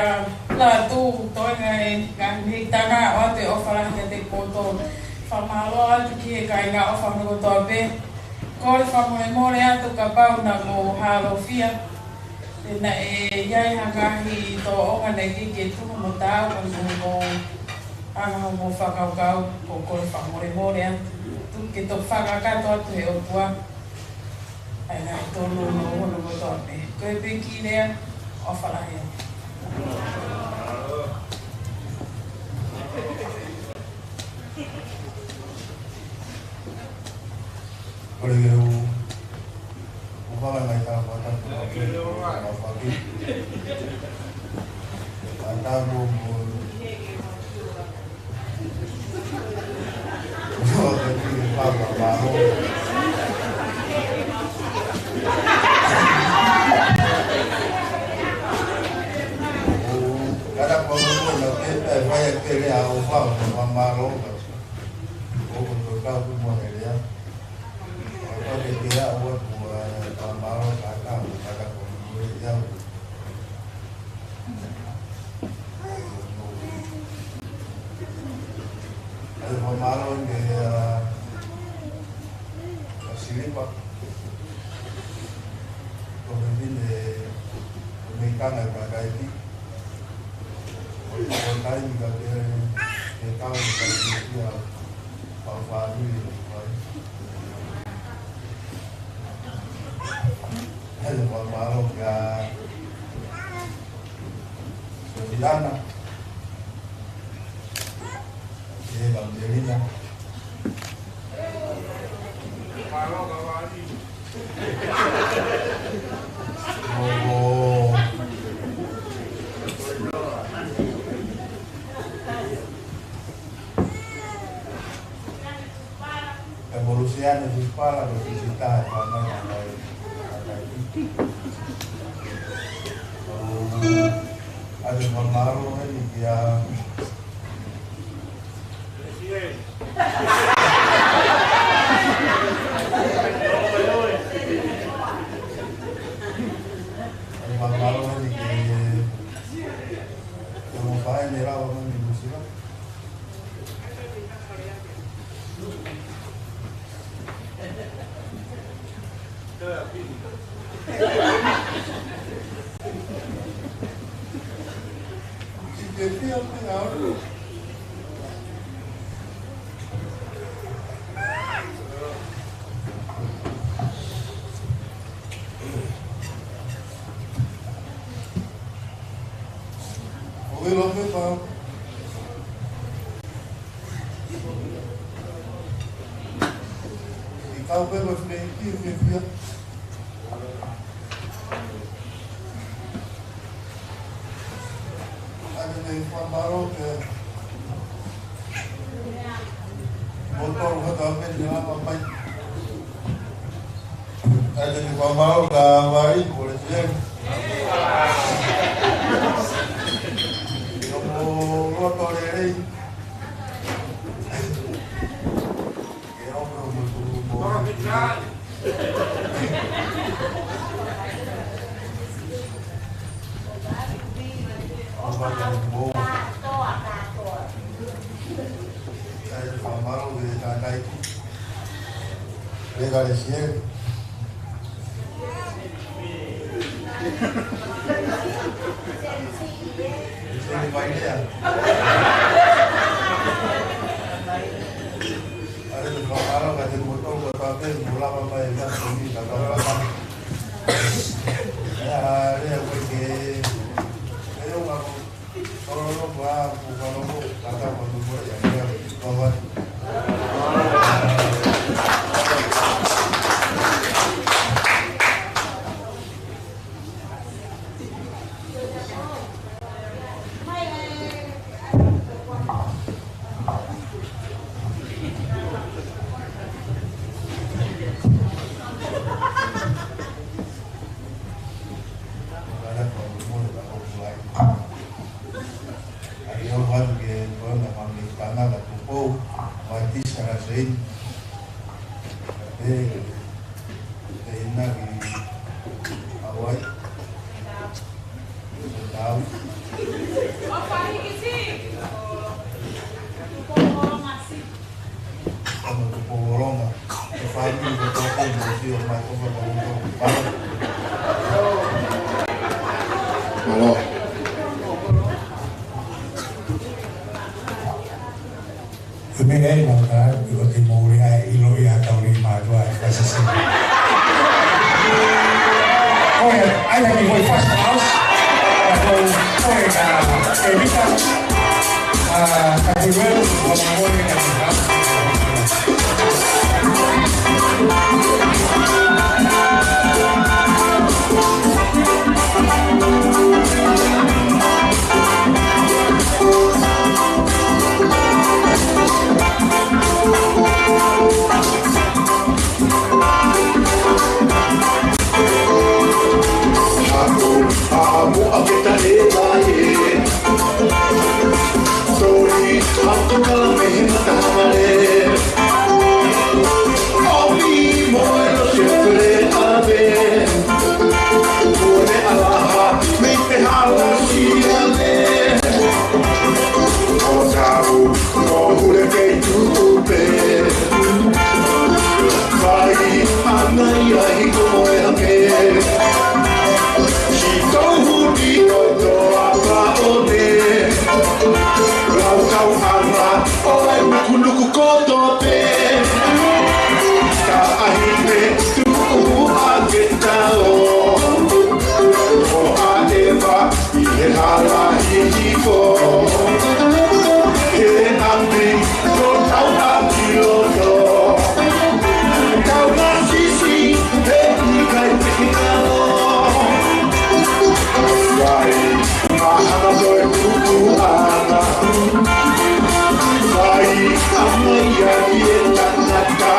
Lātū, toenga e ngaahi mehikitanga, ʻoatu e ʻofa lahi kiate kimoutolu. Fakamālō atu ki he kāinga ʻofa hono kotoa pē. Kole fakamolemole atu kapau naʻa mou hālofia. Pea naʻe ʻi ai ha ngaahi tōʻonga naʻe ʻikai ke tuku mo taau, ka naʻa mou hanga ʻo mou fakakaukau, ʻoku ou kole fakamolemole atu. Tuku ke toki fakakakato atu ʻe he ʻOtua ʻa e ngaahi tōnounou hono kotoa pē. Ko e piki lea, ʻofa lahi atu. Kole ke u, u fala ngai ta fata tu ma ke, ma faki. Ata mo mo. Kada kono kono ke pe fai ke le au fa ma malo. O ko to ka ku mo le ya. O ko le ke ya o ku ma malo ka ka ka ko mo le ya. ʻAi fakamālō ki he, ʻa, ʻa Silipa. Ko e fefine, ko e meʻa ʻa e kakaiki. ʻO, ʻo taimi ka ke, ke kau, ka ke kia, ʻa e fāmili, ʻai. ʻAi fakamālō kia Sofilana. Eva Melina. Oho. E mo Lusiane Fifala ko Fisita e fānau ʻa e, ʻa e. ʻAi fakamālō heni kia. ʻAi fakamālō heni kia. Kia mo faʻē ne lava mai ni musila. ʻO ʻilo pē pau. ʻI kau pē mo e fefine ki he fiefia. ʻAi ke fakamālō ke mo tolu kata pē ne lava mai. ʻAi ke fakamālō ka vai, ko le se. Ko mo loto lelei. Ke o mo mo tu mo. ʻAi ke fakamālō ke kātaki. Lekalesieli. Seli mai lea. ʻAi ke fakamālō kiate kimoutolu kotoa pē, mou lava mai e ngaahi tōmita ka tau pata. ʻAi lea ko e ke, e o ngako. ʻE, ʻe ina ki Hawaii. Tau. Tama ko Polonga. E fai ni ko toko mo sio mai ko ko ko. Mālō. Ko e meʻa ia ʻoku ou tala, ʻoku ou kole ke mou ʻilo ʻa e tau ni mātuʻa e fasi sini. ʻOi, ʻai lagi mo e first class. Ko, ko e ka, e vita. ʻA, ka te welu, ko ma mo e ka te ka. Haʻu, haʻu muʻa ke ta e vai e. Toi, haʻu ka mei he mata mare. ʻOmi mo e lo se fele ave. Kune alaha, mei te hala si ave. ʻO tau, ʻo hule kei tuʻu pē. Fai ʻa nai ʻa hiko mo e hake. Si tou huni ʻo toa pa one. Lau kau hanga ʻo e nukunuku koto pē. Ka ʻahi me tuʻu ake tau. ʻO ʻaʻeva ʻi he hala hihifo. He ʻapi ko tau ʻaki loto. Tau na sisi he ʻikai te ke kalo. Vai, mahalo ko e kukuʻanga. Vai, ʻa mai ʻa e tangata.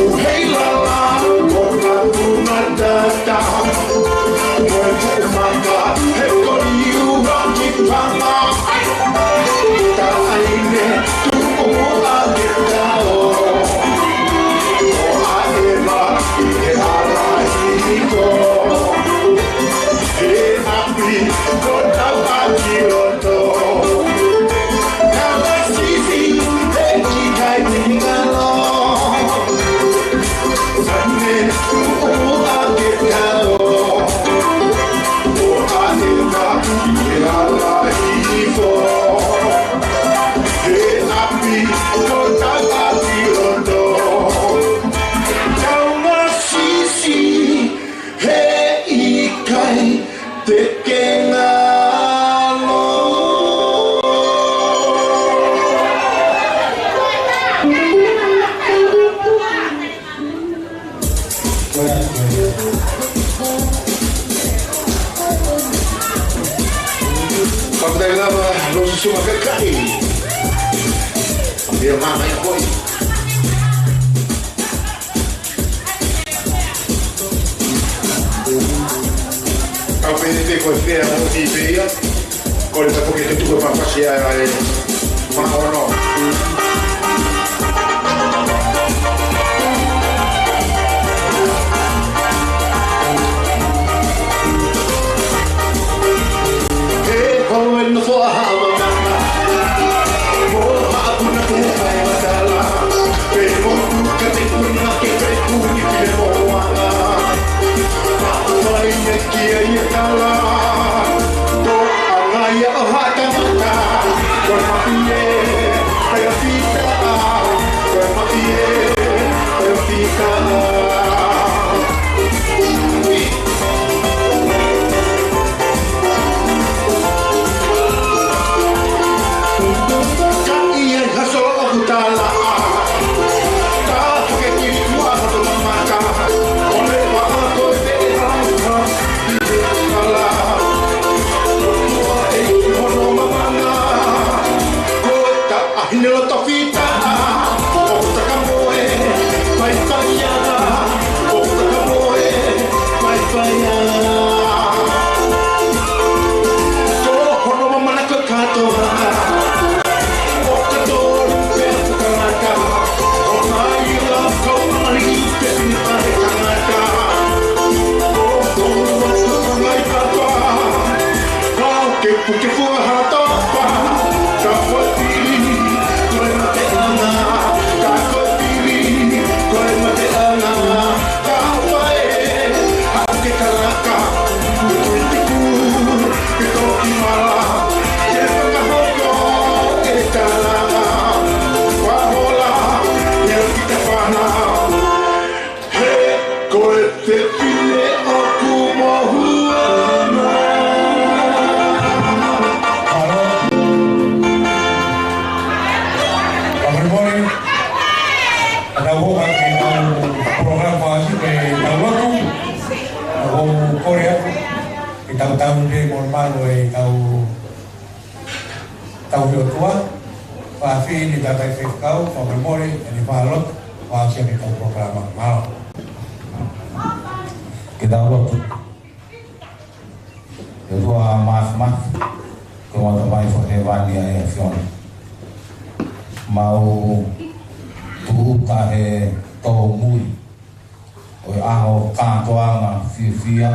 Uheilala, ko ka tuna tata. Ko e maka, he ko liu haki pama. Taʻaine, tuʻu ake tau. ʻO ʻaʻeva, ʻi he hala hihifo. He ʻapi, ko tau ʻaki loto. Tau na sisi, he ʻikai te ke kalo. Sane, tuʻu ake tau. ʻO ʻaʻeva, ʻi he hala hihifo. He ʻapi, ko tau ʻaki loto. Tau na sisi, he ʻikai te ke kalo. Fakafetaʻi lava, Losi Suma Kakai. Ia mama ia koi. Kau pehē pē ko e fea mo i pē ia. Ko e tapu ke te tuku e papasi ʻa e mahono. He kolo e nofo ʻa Haʻa Mamana. Mo Haʻa Puna ko e fai matala. Pe motu ka te kuna ke pe kuni ke mo wana. Maʻu mai e kia ia tala. Ko anga ia ʻo ha tangata. Ko e maʻi e, ko e fita. Ko e maʻi e, ko e fita. Ka ʻi ai ha solo ʻoku tala. Ka hake ki tua ka tona mata. ʻO ne ua ako e te e hala. Hala. Ua e i hono mamana. Ko e ta ʻa hine loto fita. ʻOku taka moe. Fai fai ana. ʻOku taka moe. Fai fai ana. Ko hono mamana ko e kātoanga. ʻO ka tolu pē atu ka Kole atu ke tau tauhi mo malu e tau tauhi ʻOtua. Fakaafeʻi ʻetau faifekau, fakamolemole, ʻene fakalotu, fakaʻosi ʻetau polokalama. Mālō. Ke tau lotu. ʻE ʻOtua Māfimafi, ko homau Tamai fakahēvani ʻa e ʻAfiona. Mau tūʻuta he tōmui ʻo e ʻaho kātoanga fiefia,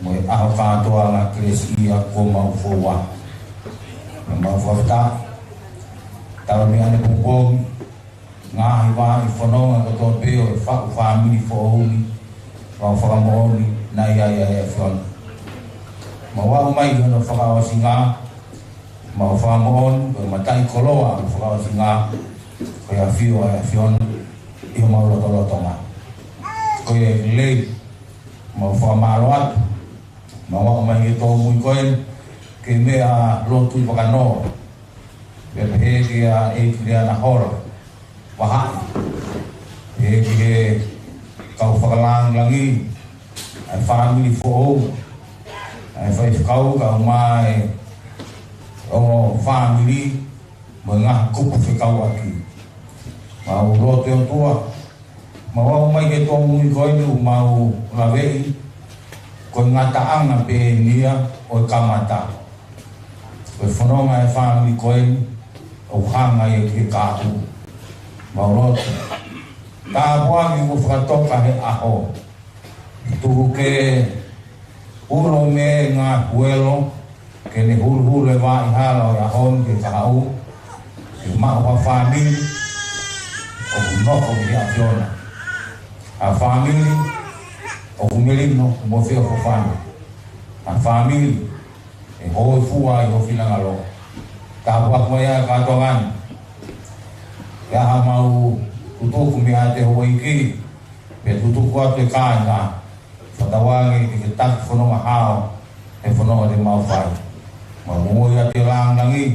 mo e ʻaho kātoanga kelesiʻia kuo mau foua. Mau fakafetaʻi, talu mei ʻaneapongipongi, ngaahi vahaʻa fononga kotoa pē ʻo e faʻu fāmili foʻou ni, mau fakamoʻoni naʻe ʻi ai ʻa e ʻAfiona. Mau aʻu mai ki hono fakaʻosinga, mau fakamoʻoni ko e mataʻikoloa ʻo e fakaʻosinga, ko e ʻafio ʻa e ʻAfiona ʻi homau lotolotonga. Ko ia ʻoku lelei, mau fakamālō atu, mau aʻu mai ki he tōmui ko eni, ki he meʻa lotu ʻi Vakanoa. Pea pehē kia ʻEiki Leana Hola Vahaʻi. Pehē ki he kau fakalāngilangi, ʻa e fāmili foʻou, ʻa e faifekau, kau mai ʻo e fāmili, mo e ngaahi kupu fekauʻaki. Mau lotu ʻe ʻOtua, mau aʻu mai ki he tōmui ko eni ʻoku mau laveʻi, ko e ngataʻanga pē eni ia ʻo e kamata. Ko e fononga ʻa e fāmili ko eni, ʻoku hanga ia ki he kāpui. Mau lotu. Tāpuaki kuo fakatoka he ʻaho. Tuku ke ulo mei he ngaahi huelo, ke ne huluhulu e vaʻa ʻi hala ʻo e ʻaho ni ki he kahaʻu, ke maʻu ha fāmili ʻoku nofo ki he ʻAfiona. Ha fāmili ʻoku melino mo feʻofoʻofani. Ha fāmili ʻe hōifua ʻi ho finangalo. Tāpuaki mai ʻa e kātoanga ni. Ke ʻi ai haʻamau tutuku mei he ʻaho ni, pea tutuku atu e kāinga. Fakatauange ke ke taki fononga hao he fononga te mau fai. Mau momoʻi atu e lāngilangi.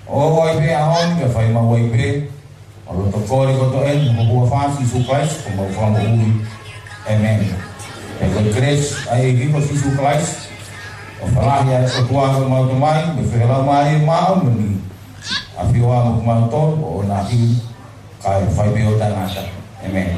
ʻO ʻai pē ʻaho ni ke fai mau ai pē. Mau loto kole kotoa eni, ʻi he huafa ʻo Sīsū Kalaisi, ko homau Fakamoʻui. ʻĒmeni. Pea ko e kelesi ʻa e ʻEiki ko Sīsū Kalaisi, ʻofa lahi ʻa e ʻOtua ko homau Tamai, mo e feohi ʻa e Laumālie Māʻoniʻoni, ʻafio ʻiate kimautolu ʻo ʻonahi, kae fai pē ʻo taʻengata. ʻĒmeni.